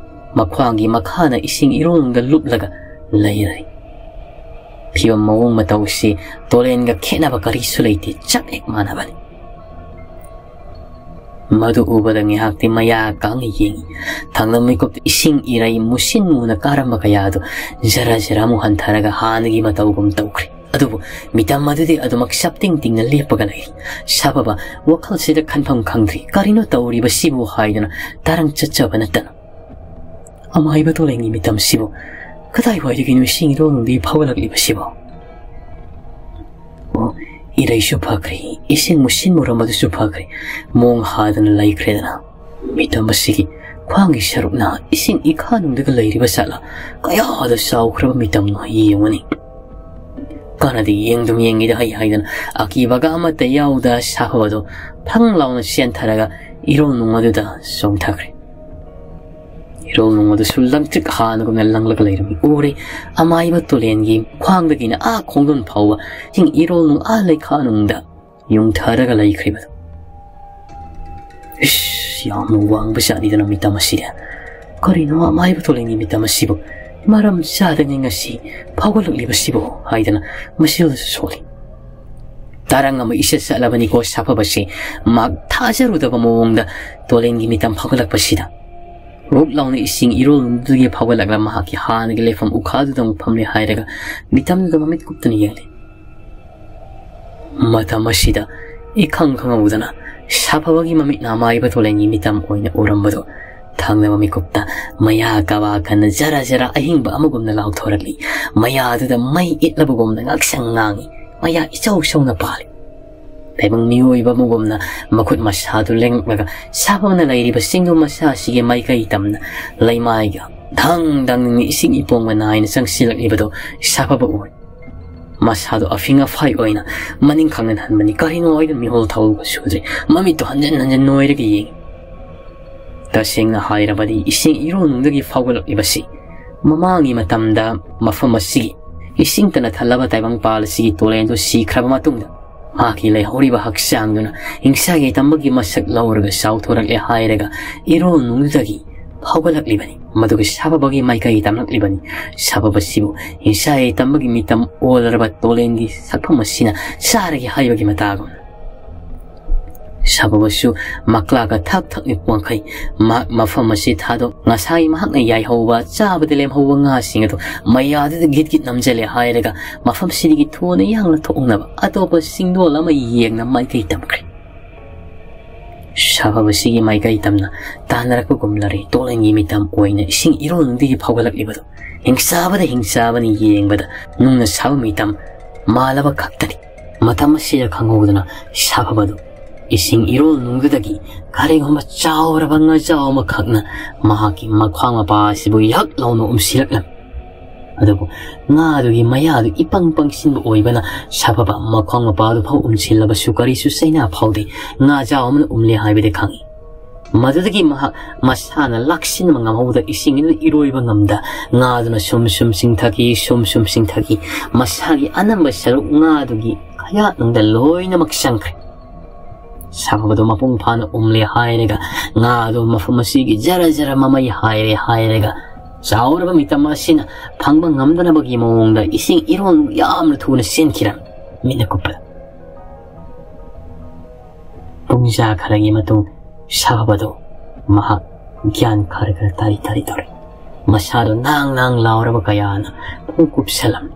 ꯃꯈ꯭ꯋꯥꯡꯒꯤ ꯃꯈꯥꯅ ꯏꯁꯤꯡ ꯏꯔꯣꯡꯗ ꯂꯨꯞꯂꯒ ꯂꯩꯔꯦ꯫ ꯐꯤꯕꯝ ꯃꯑꯣꯡ ꯃꯇꯧꯁꯤ ꯇꯣꯔꯦꯟꯒ ꯈꯦꯠꯅꯕ ꯀꯔꯤꯁꯨ ꯂꯩꯇꯦ, ꯆꯞ ꯍꯦꯛ ꯃꯥꯟꯅꯕꯅꯤ꯫ ꯃꯗꯨ ꯎꯕꯗ ꯉꯥꯏꯍꯥꯛꯇꯤ ꯃꯌꯥ ꯀꯥꯡꯅ ꯌꯦꯡꯉꯤ꯫ ꯊꯪꯅ ꯃꯤꯀꯨꯞꯇ ꯏꯁꯤꯡ ꯏꯔꯩ ꯃꯨꯁꯤꯟ ꯃꯨꯅ ꯀꯥꯔꯝꯕ ꯀꯌꯥꯗꯨ ꯖꯔ ꯖꯔ ꯑꯃꯨꯛ ꯍꯟꯊꯔꯒ ꯍꯥꯟꯅꯒꯤ ꯃꯇꯧꯒꯨꯝ ꯇꯧꯈ꯭ꯔꯦ꯫ ꯑꯗꯨꯕꯨ ꯃꯤꯇꯝ ꯑꯗꯨꯗꯤ ꯑꯗꯨꯃꯛ ꯁꯞꯇꯤꯡ ꯇꯤꯡꯅ ꯂꯦꯞꯄꯒ ꯂꯩꯔꯤ꯫ ꯁꯥꯐꯕ ꯋꯥꯈꯜꯁꯤꯗ ꯈꯟꯐꯝ ꯈꯪꯗ꯭ꯔꯤ꯫ "ꯀꯔꯤꯅꯣ ꯇꯧꯔꯤꯕꯁꯤꯕꯨ?" ꯍꯥꯏꯗꯨꯅ ꯇꯥꯔꯪ ꯆꯠꯆꯕ ꯅꯠꯇꯅ꯫ "ꯑꯃꯥꯏꯕ ꯇꯣꯔꯦꯟꯒꯤ ꯃꯤꯇꯝꯁꯤꯕꯨ ꯀꯗꯥꯏꯋꯥꯏꯗꯒꯤꯅꯣ ꯏꯁꯤꯡ ꯏꯔꯣꯜꯗꯒꯤ ꯐꯥꯎꯒꯠꯂꯛꯂꯤꯕꯁꯤꯕꯣ? ꯑꯣ, ꯏꯔꯩꯁꯨ ꯐꯈ꯭ꯔꯦ, ꯏꯁꯤꯡ ꯃꯨꯁꯤꯟ ꯃꯨꯔꯝꯕꯗꯨꯁꯨ ꯐꯈ꯭ꯔꯦ, ꯃꯣꯡ ꯍꯥꯗꯅ ꯂꯩꯈ꯭ꯔꯦꯗꯅ꯫ ꯃꯤꯇꯝ ꯑꯁꯤꯒꯤ ꯐꯥꯡꯒꯤ ꯁꯔꯨꯛꯅ ꯏꯁꯤꯡ ꯏꯈꯥꯅꯨꯡꯗꯒ ꯂꯩꯔꯤꯕ ꯁꯥꯠꯂ ꯀꯌꯥꯗ ꯆꯥꯎꯈ꯭ꯔꯕ ꯃꯤꯇꯝꯅꯣ ꯌꯦꯡꯉꯨꯅꯤ꯫ ꯀꯥꯟꯅꯗꯦ, ꯌꯦꯡꯗꯨꯝ ꯌꯦꯡꯉꯤꯗ ꯍꯩ ꯍꯥꯏꯗꯅ ꯑꯀꯤꯕꯒ ꯑꯃꯠꯇ ꯌꯥꯎꯗ ꯁꯥꯐꯕꯗꯣ ꯐꯪ ꯂꯥꯎꯅ ꯆꯦꯟꯊꯔꯒ ꯏꯔꯣꯜ ꯅꯨꯡ ꯑꯗꯨꯗ ꯆꯣꯡꯊꯈ꯭ꯔꯦ꯫ ꯏꯔꯣꯜ ꯅꯨꯡ ꯑꯗꯨꯁꯨ ꯂꯪꯇ꯭ꯔꯤꯛ ꯍꯥꯟꯅꯒꯨꯝꯅ ꯂꯪꯂꯒ ꯂꯩꯔꯝꯃꯤ꯫ ꯎꯔꯦ, ꯑꯃꯥꯏꯕ ꯇꯨꯔꯦꯟꯒꯤ ꯈ꯭ꯋꯥꯡꯗꯒꯤꯅ ꯑꯥ ꯈꯣꯡꯗꯣꯟ ꯐꯥꯎꯕ ꯏꯁꯤꯡ ꯏꯔꯣꯜ ꯅꯨꯡ ꯑꯥ ꯂꯩꯈꯥ ꯅꯨꯡꯗ ꯌꯨꯡꯊꯔꯒ ꯂꯩꯈ꯭ꯔꯤꯕꯗꯣ꯫ ꯏꯁ, ꯌꯥꯝꯅ ꯋꯥꯡꯕ ꯖꯥꯠꯅꯤꯗꯅ ꯃꯤꯇꯝ ꯑꯁꯤꯗꯤ꯫ ꯀꯔꯤꯅꯣ ꯑꯃꯥꯏꯕ ꯇꯨꯔꯦꯟꯒꯤ ꯃꯤꯇꯝ ꯑꯁꯤꯕꯨ ꯃꯔꯝ ꯆꯥꯗꯅ ꯉꯁꯤ ꯐꯥꯎꯒꯠꯂꯛꯂꯤꯕꯁꯤꯕꯨ ꯍꯥꯏꯗꯅ ꯃꯁꯤꯗꯁꯨ ꯁꯣꯜꯂꯤ꯫ ꯇꯔꯪ ꯑꯃ ꯏꯆꯠ ꯆꯠꯂꯕꯅꯤꯀꯣ ꯁꯥꯐꯕꯁꯤ꯫ ꯃꯍꯥꯛ ꯊꯥꯖꯔꯨꯗꯕ ꯃꯑꯣꯡꯗ ꯇꯨꯔꯦꯟꯒꯤ ꯃꯤꯇꯝ ꯐꯥꯎꯒꯠꯂꯛꯄꯁꯤꯗ ꯔꯨꯛ ꯂꯥꯎꯅ ꯏꯁꯤꯡ ꯏꯔꯣꯜꯗꯨꯗꯒꯤ ꯐꯥꯎꯒꯠꯂꯛꯂꯒ ꯃꯍꯥꯛꯀꯤ ꯍꯥꯟꯅꯒꯤ ꯂꯩꯐꯝ ꯎꯈꯥꯗꯨꯗ ꯑꯃꯨꯛ ꯐꯝꯂꯦ ꯍꯥꯏꯔꯒ ꯃꯤꯇꯝꯗꯨꯗ ꯃꯃꯤꯠ ꯀꯨꯞꯇꯨꯅ ꯌꯦꯡꯂꯦ꯫ ꯃꯇꯝ ꯑꯁꯤꯗ ꯏꯈꯪ ꯈꯪꯍꯧꯗꯅ ꯁꯥꯐꯕꯒꯤ ꯃꯃꯤꯠꯅ ꯑꯃꯥꯏꯕ ꯇꯨꯔꯦꯟꯒꯤ ꯃꯤꯇꯝ ꯑꯣꯏꯅ ꯎꯔꯝꯕꯗꯨ ꯊꯪꯅꯕ ꯃꯤꯀꯨꯞꯇ ꯃꯌꯥ ꯀꯕꯥ ꯀꯟꯅ ꯖꯔ ꯖꯔ ꯑꯍꯤꯡꯕ ꯑꯃꯒꯨꯝꯅ ꯂꯥꯎꯊꯣꯔꯛꯂꯤ꯫ ꯃꯌꯥꯗꯨꯗ ꯃꯩ ꯏꯠꯂꯕꯒꯨꯝꯅ ꯉꯥꯛꯁꯪ ꯉꯥꯡꯏ꯫ ꯃꯌꯥ ꯏꯆꯧ ꯆꯧꯅ ꯄꯥꯜꯂꯤ꯫ ꯇꯥꯏꯕꯪ ꯃꯤꯑꯣꯏꯕ ꯑꯃꯒꯨꯝꯅ ꯃꯈꯨꯠ ꯃꯁꯥꯗꯨ ꯂꯦꯡꯂꯛꯂꯒ ꯁꯥꯐꯕꯅ ꯂꯩꯔꯤꯕ ꯆꯤꯡꯗꯨ ꯃꯁꯥ ꯑꯁꯤꯒꯤ ꯃꯥꯏꯀꯩ ꯇꯝꯅ ꯂꯩꯃꯥꯏꯒ ꯙꯪ ꯙꯪ ꯅꯤꯛꯅ ꯏꯁꯤꯡ ꯏꯄꯣꯝꯒ ꯅꯥꯏꯅ ꯆꯪꯁꯤꯜꯂꯛꯂꯤꯕꯗꯨ ꯁꯥꯐꯕ ꯎꯏ꯫ ꯃꯁꯥꯗꯣ ꯑꯐꯤꯡ ꯑꯐꯥꯏ ꯑꯣꯏꯅ ꯃꯅꯤꯡ ꯈꯪꯍꯟ ꯍꯟꯕꯅꯤ꯫ ꯀꯔꯤꯅꯣ ꯍꯥꯏꯗꯨꯅ ꯃꯤꯍꯨꯜ ꯊꯧꯕ ꯁꯨꯗ꯭ꯔꯦ꯫ ꯃꯃꯤꯠꯇꯣ ꯍꯟꯖꯟ ꯍꯟꯖꯟ ꯅꯣꯏꯔꯒ ꯌꯦꯡꯏ꯫ ꯇꯁꯦꯡꯅ ꯍꯥꯏꯔꯕꯗꯤ ꯏꯁꯤꯡ ꯏꯔꯣꯜꯅꯨꯡꯗꯒꯤ ꯐꯥꯎꯒꯠꯂꯛꯂꯤꯕꯁꯤ ꯃꯃꯥꯡꯒꯤ ꯃꯇꯝꯗ ꯃꯐꯝ ꯑꯁꯤꯒꯤ ꯏꯁꯤꯡꯇꯅ ꯊꯜꯂꯕ ꯇꯥꯏꯕꯪꯄꯥꯜ ꯑꯁꯤꯒꯤ ꯇꯨꯔꯦꯜꯗꯨ ꯁꯤꯈ꯭ꯔꯕ ꯃꯇꯨꯡꯗ ꯃꯍꯥꯛꯀꯤ ꯂꯩꯍꯧꯔꯤꯕ ꯍꯛꯆꯥꯡꯗꯨꯅ ꯍꯤꯡꯁꯥꯒꯤ ꯇꯝꯕꯒꯤ ꯃꯁꯛ ꯂꯧꯔꯒ ꯆꯥꯎꯊꯣꯔꯛꯂꯦ ꯍꯥꯏꯔꯒ ꯏꯔꯣꯜꯅꯨꯡꯗꯨꯗꯒꯤ ꯐꯥꯎꯒꯠꯂꯛꯂꯤꯕꯅꯤ꯫ ꯃꯗꯨꯒꯤ ꯁꯥꯐꯕꯒꯤ ꯃꯥꯏꯀꯩ ꯇꯝꯂꯛꯂꯤꯕꯅꯤ꯫ ꯁꯥꯐꯕꯁꯤꯕꯨ ꯍꯤꯡꯁꯥꯒꯤ ꯇꯝꯕꯒꯤ ꯃꯤꯇꯝ ꯑꯣꯜꯂꯔꯕ ꯇꯨꯔꯦꯜꯒꯤ ꯁꯛꯐꯝ ꯑꯁꯤꯅ ꯆꯥꯔꯒꯦ ꯍꯥꯏꯕꯒꯤ ꯃꯇꯥꯒꯨꯝꯅ ꯁꯥꯐꯕꯁꯨ ꯃꯀ꯭ꯂꯥꯒ ꯊꯛ ꯊꯛ ꯅꯤꯛꯄ ꯃꯈꯩ ꯃꯍꯥꯛ ꯃꯐꯝ ꯑꯁꯤ ꯊꯥꯗꯣꯛ ꯉꯁꯥꯏ ꯃꯍꯥꯛꯅ ꯌꯥꯏꯍꯧꯕ ꯆꯥꯕꯗ ꯂꯦꯝꯍꯧꯕ ꯉꯥꯁꯤꯡ ꯑꯗꯨ ꯃꯌꯥꯗꯨꯗ ꯒꯤꯠ ꯒꯤꯠ ꯅꯝꯖꯜꯂꯦ ꯍꯥꯏꯔꯒ ꯃꯐꯝꯁꯤꯗꯒꯤ ꯊꯨꯅ ꯌꯥꯡꯅ ꯊꯣꯛꯅꯕ ꯑꯇꯣꯞꯄ ꯆꯤꯡꯗꯣꯜ ꯑꯃ ꯌꯦꯡꯅ ꯃꯥꯏꯀꯩ ꯇꯝꯈ꯭ꯔꯦ꯫ ꯁꯥꯐꯕꯁꯤꯒꯤ ꯃꯥꯏꯀꯩ ꯇꯝꯅ ꯇꯥꯟꯅꯔꯛꯄꯒꯨꯝꯂꯔꯦ ꯇꯨꯔꯦꯜꯒꯤ ꯃꯤꯇꯝ ꯑꯣꯏꯅ ꯏꯁꯤꯡ ꯏꯔꯣꯜꯅꯨꯡꯗꯒꯤ ꯐꯥꯎꯒꯠꯂꯛꯂꯤꯕꯗꯨ꯫ ꯍꯤꯡꯆꯥꯕꯗ ꯍꯤꯡꯆꯥꯕꯅ ꯌꯦꯡꯕꯗ ꯅꯨꯡꯅ ꯁꯥꯕ ꯃꯤꯇꯝ ꯃꯥꯜꯂꯕ ꯈꯛꯇꯅꯤ꯫ ꯃꯇꯝ ꯑꯁꯤꯗ ꯈꯪꯍꯧꯗꯅ ꯁꯥꯐꯕꯗꯨ ꯏꯁꯤꯡ ꯏꯔꯣꯜꯅꯨꯡꯗꯨꯗꯒꯤ ꯀꯔꯤꯒꯨꯝꯕ ꯆꯥꯎꯔꯕ ꯉꯥꯖꯥꯎ ꯑꯃꯈꯛꯅ ꯃꯍꯥꯛꯀꯤ ꯃꯈ꯭ꯋꯥꯡ ꯃꯄꯥ ꯑꯁꯤꯕꯨ ꯌꯛ ꯂꯥꯎꯅ ꯎꯝꯁꯤꯜꯂꯛꯂꯝꯃꯤ꯫ ꯑꯗꯨꯕꯨ ꯉꯥꯗꯨꯒꯤ ꯃꯌꯥꯗꯨ ꯏꯄꯪ ꯄꯪꯁꯤꯟꯕ ꯑꯣꯏꯕꯅ ꯁꯥꯐꯕ ꯃꯈ꯭ꯋꯥꯡ ꯃꯄꯥꯗꯨ ꯐꯥꯎ ꯎꯝꯁꯤꯜꯂꯕꯁꯨ ꯀꯔꯤꯁꯨ ꯆꯩꯅꯥ ꯐꯥꯎꯗꯦ꯫ ꯉꯥꯖꯥꯎ ꯑꯃꯅ ꯎꯝꯂꯦ ꯍꯥꯏꯕꯗꯤ ꯈꯪꯏ꯫ ꯃꯗꯨꯗꯒꯤ ꯃꯍꯥꯛ ꯃꯁꯥꯅ ꯂꯥꯛꯁꯤꯟꯕ ꯉꯝꯍꯧꯗ ꯏꯁꯤꯡ ꯑꯗꯨꯗ ꯏꯔꯣꯏꯕ ꯉꯝꯗ ꯉꯥꯗꯨꯅ ꯁꯨꯝ ꯁꯨꯝ ꯆꯤꯡꯊꯈꯤ, ꯁꯨꯝ ꯁꯨꯝ ꯆꯤꯡꯊꯈꯤ꯫ ꯃꯁꯥꯒꯤ ꯑꯅꯝꯕ ꯁꯔꯨꯛ ꯉꯥꯗꯨꯒꯤ ꯈꯌꯥꯠꯅꯨꯡꯗ ꯂꯣꯏꯅꯃꯛ ꯆꯪꯈ꯭ꯔꯦ꯫ ꯁꯥꯐꯕꯗꯨ ꯃꯄꯨꯡ ꯐꯥꯅ ꯎꯝꯂꯦ ꯍꯥꯏꯔꯒ ꯉꯥꯗꯨ ꯃꯐꯝ ꯑꯁꯤꯒꯤ ꯖꯔ ꯖꯔ ꯃꯃꯩ ꯍꯥꯏꯔꯦ ꯍꯥꯏꯔꯒ ꯆꯥꯎꯔꯕ ꯃꯤꯇꯝ ꯑꯁꯤꯅ ꯐꯪꯕ ꯉꯝꯗꯅꯕꯒꯤ ꯃꯑꯣꯡꯗ ꯏꯁꯤꯡ ꯏꯔꯣꯟ ꯌꯥꯝꯅ ꯊꯨꯅ ꯆꯦꯟꯈꯤꯔꯝꯃꯤ꯫ ꯃꯤꯠꯅ ꯀꯨꯞꯄꯗ ꯄꯨꯡꯖꯥ ꯈꯔꯒꯤ ꯃꯇꯨꯡ ꯁꯥꯐꯕꯗꯨ ꯃꯍꯥꯛ ꯒ꯭ꯌꯥꯟ ꯈꯔ ꯈꯔ ꯇꯥꯔꯤ ꯇꯥꯔꯤ ꯇꯧꯔꯤ꯫ ꯃꯁꯥꯗꯨ ꯅꯥꯡ ꯅꯥꯡ ꯂꯥꯎꯔꯕ ꯀꯌꯥꯅ ꯄꯨꯡ ꯀꯨꯞꯁꯜꯂꯝꯃꯤ꯫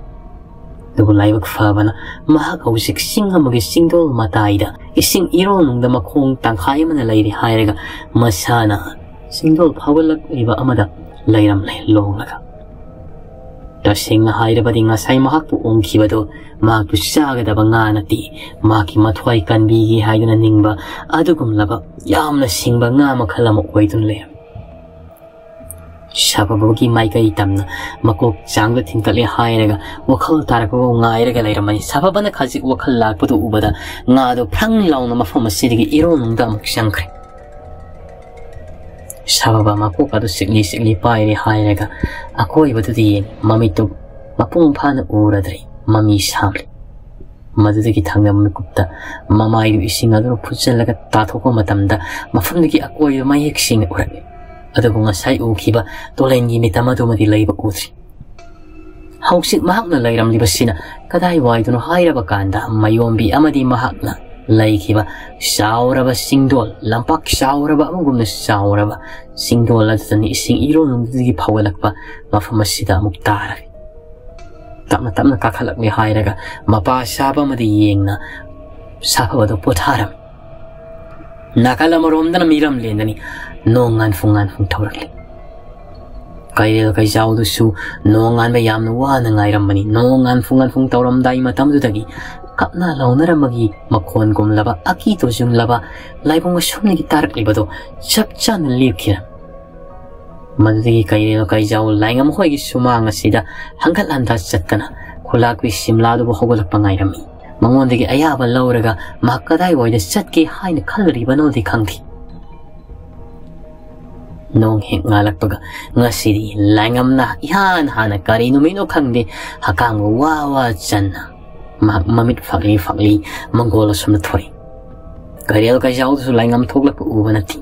ꯑꯗꯨꯕꯨ ꯂꯥꯏꯕꯛ ꯐꯕꯅ ꯃꯍꯥꯛ ꯍꯧꯖꯤꯛ ꯆꯤꯡ ꯑꯃꯒꯤ ꯆꯤꯡꯗꯣꯜ ꯃꯇꯥꯏꯗ ꯏꯁꯤꯡ ꯏꯔꯣꯟꯅꯨꯡꯗ ꯃꯈꯣꯡ ꯇꯪꯈꯥꯏ ꯑꯃꯅ ꯂꯩꯔꯤ ꯍꯥꯏꯔꯒ ꯃꯁꯥꯅ ꯆꯤꯡꯗꯣꯜ ꯐꯥꯎꯒꯠꯂꯛꯂꯤꯕ ꯑꯃꯗ ꯂꯩꯔꯝꯂꯦ ꯂꯣꯡꯂꯒ꯫ ꯇꯁꯦꯡꯅ ꯍꯥꯏꯔꯕꯗꯤ ꯉꯁꯥꯏ ꯃꯍꯥꯛꯄꯨ ꯎꯪꯈꯤꯕꯗꯨ ꯃꯍꯥꯛꯄꯨ ꯆꯥꯒꯗꯕ ꯉꯥ ꯅꯠꯇꯦ, ꯃꯍꯥꯛꯀꯤ ꯃꯊ꯭ꯋꯥꯏ ꯀꯟꯕꯤꯒꯦ ꯍꯥꯏꯗꯨꯅ ꯅꯤꯡꯕ ꯑꯗꯨꯒꯨꯝꯂꯕ ꯌꯥꯝꯅ ꯁꯤꯡꯕ ꯉꯥ ꯃꯈꯜ ꯑꯃ ꯑꯣꯏꯗꯨꯅ ꯂꯩꯔꯝꯃꯤ꯫ ꯁꯥꯐꯕꯒꯤ ꯃꯥꯏꯀꯩ ꯇꯝꯅ ꯃꯀꯣꯛ ꯆꯥꯡꯗ ꯊꯤꯟꯀꯠꯂꯦ ꯍꯥꯏꯔꯒ ꯋꯥꯈꯜ ꯇꯥꯔꯛꯄꯕꯨ ꯉꯥꯏꯔꯒ ꯂꯩꯔꯝꯃꯤ꯫ ꯁꯥꯐꯕꯅ ꯈꯖꯤꯛ ꯋꯥꯈꯜ ꯂꯥꯛꯄꯗꯨ ꯎꯕꯗ ꯉꯥꯗꯨ ꯐ꯭ꯔꯪ ꯂꯥꯎꯅ ꯃꯐꯝ ꯑꯁꯤꯗꯒꯤ ꯏꯔꯣꯟꯅꯨꯡꯗ ꯑꯃꯨꯛ ꯆꯪꯈ꯭ꯔꯦ꯫ ꯁꯥꯐꯕ ꯃꯀꯣꯛ ꯑꯗꯨ ꯆꯤꯛꯂꯤ ꯆꯤꯛꯂꯤ ꯄꯥꯏꯔꯦ ꯍꯥꯏꯔꯒ ꯑꯀꯣꯏꯕꯗꯨꯗ ꯌꯦꯡꯉꯤ꯫ ꯃꯃꯤꯠꯇꯨ ꯃꯄꯨꯡ ꯐꯥꯅ ꯎꯔꯗ꯭ꯔꯤ, ꯃꯃꯤ ꯁꯥꯝꯂꯤ꯫ ꯃꯗꯨꯗꯒꯤ ꯊꯪꯅꯕ ꯃꯤꯀꯨꯞꯇ ꯃꯃꯥꯏꯗꯨ ꯏꯁꯤꯡ ꯑꯗꯨꯅ ꯐꯨꯠꯆꯜꯂꯒ ꯇꯥꯊꯣꯛꯄ ꯃꯇꯝꯗ ꯃꯐꯝꯗꯨꯒꯤ ꯑꯀꯣꯏꯕ ꯃꯌꯦꯛ ꯁꯦꯡꯅ ꯎꯔꯛꯏ꯫ ꯑꯗꯨꯕꯨ ꯉꯁꯥꯏ ꯎꯈꯤꯕ ꯇꯨꯔꯦꯟꯒꯤ ꯃꯤꯇꯝ ꯑꯗꯨꯃꯗꯤ ꯂꯩꯕ ꯎꯗ꯭ꯔꯤ꯫ ꯍꯧꯖꯤꯛ ꯃꯍꯥꯛꯅ ꯂꯩꯔꯝꯂꯤꯕꯁꯤꯅ ꯀꯗꯥꯏꯋꯥꯏꯗꯅꯣ ꯍꯥꯏꯔꯕ ꯀꯥꯟꯗ ꯃꯥꯏꯌꯣꯝꯕꯤ ꯑꯃꯗꯤ ꯃꯍꯥꯛꯅ ꯂꯩꯈꯤꯕ ꯆꯥꯎꯔꯕ ꯆꯤꯡꯗꯣꯜ, ꯂꯝꯄꯥꯛ ꯆꯥꯎꯔꯕ ꯑꯃꯒꯨꯝꯅ ꯆꯥꯎꯔꯕ ꯆꯤꯡꯗꯣꯜ ꯑꯗꯨꯗꯅꯤ ꯏꯁꯤꯡ ꯏꯔꯣꯟꯅꯨꯡꯗꯒꯤ ꯐꯥꯎꯒꯠꯂꯛꯄ ꯃꯐꯝ ꯑꯁꯤꯗ ꯑꯃꯨꯛ ꯇꯥꯔꯝꯃꯤ꯫ ꯇꯞꯅ ꯇꯞꯅ ꯀꯥꯈꯠꯂꯛꯂꯦ ꯍꯥꯏꯔꯒ ꯃꯄꯥ ꯁꯥꯕ ꯑꯃꯗ ꯌꯦꯡꯅ ꯁꯥꯐꯕꯗꯨ ꯄꯣꯊꯥꯔꯝꯃꯤ꯫ ꯅꯥꯀꯜ ꯑꯃꯔꯣꯝꯗꯅ ꯃꯤꯔꯝ ꯂꯦꯟꯗꯅꯤ ꯅꯣꯡ ꯉꯥꯟꯐꯨꯡ ꯉꯥꯟꯐꯨꯡ ꯊꯧꯔꯛꯂꯤ꯫ ꯀꯩꯔꯦꯜ ꯀꯩꯖꯥꯎꯗꯨꯁꯨ ꯅꯣꯡ ꯉꯥꯟꯕ ꯌꯥꯝꯅ ꯋꯥꯅ ꯉꯥꯏꯔꯝꯕꯅꯤ꯫ ꯅꯣꯡ ꯉꯥꯟꯐꯨꯡ ꯉꯥꯟꯐꯨꯡ ꯇꯧꯔꯝꯗꯥꯏ ꯃꯇꯝꯗꯨꯗꯒꯤ ꯀꯞꯅ ꯂꯥꯎꯅꯔꯝꯕꯒꯤ ꯃꯈꯣꯟꯒꯨꯝꯂꯕ, ꯑꯀꯤ ꯇꯨꯖꯨꯡꯂꯕ ꯂꯥꯏꯕꯨꯡ ꯑꯁꯣꯝꯗꯒꯤ ꯇꯥꯔꯛꯂꯤꯕꯗꯣ ꯆꯞ ꯆꯥꯅ ꯂꯦꯞꯈꯤꯔꯝꯃꯤ꯫ ꯃꯗꯨꯗꯒꯤ ꯀꯩꯔꯦꯜ ꯀꯩꯖꯥꯎ ꯂꯥꯏꯉꯝ ꯍꯣꯏꯒꯤ ꯁꯨꯃꯥꯡ ꯑꯁꯤꯗ ꯍꯪꯒꯠ ꯍꯟꯗꯥ ꯆꯠꯇꯅ ꯈꯨꯂꯥꯛꯄꯤ ꯁꯤꯝꯂꯥꯗꯨꯕꯨ ꯍꯧꯒꯠꯂꯛꯄ ꯉꯥꯏꯔꯝꯃꯤ꯫ ꯃꯉꯣꯟꯗꯒꯤ ꯑꯌꯥꯕ ꯂꯧꯔꯒ ꯃꯍꯥꯛ ꯀꯗꯥꯏꯋꯥꯏꯗ ꯆꯠꯀꯦ ꯍꯥꯏꯅ ꯈꯜꯂꯤꯕꯅꯣꯗꯤ ꯈꯪꯗꯦ꯫ ꯅꯣꯡ ꯍꯦꯛ ꯉꯥꯜꯂꯛꯄꯒ ꯉꯁꯤꯗꯤ ꯂꯥꯏꯉꯝꯅ ꯏꯍꯥꯟ ꯍꯥꯟꯅ ꯀꯔꯤ ꯅꯨꯃꯤꯠꯅꯣ ꯈꯪꯗꯦ, ꯍꯀꯥꯝꯒ ꯋꯥ ꯋꯥ ꯆꯟꯅ ꯃꯍꯥꯛ ꯃꯃꯤꯠ ꯐꯥꯛꯂꯤ ꯐꯥꯛꯂꯤ ꯃꯪꯒꯣꯜ ꯑꯁꯣꯝꯗ ꯊꯣꯛꯏ꯫ ꯀꯩꯔꯦꯜ ꯀꯩꯖꯥꯎꯗꯁꯨ ꯂꯥꯏꯉꯝ ꯊꯣꯛꯂꯛꯄ ꯎꯕ ꯅꯠꯇꯦ꯫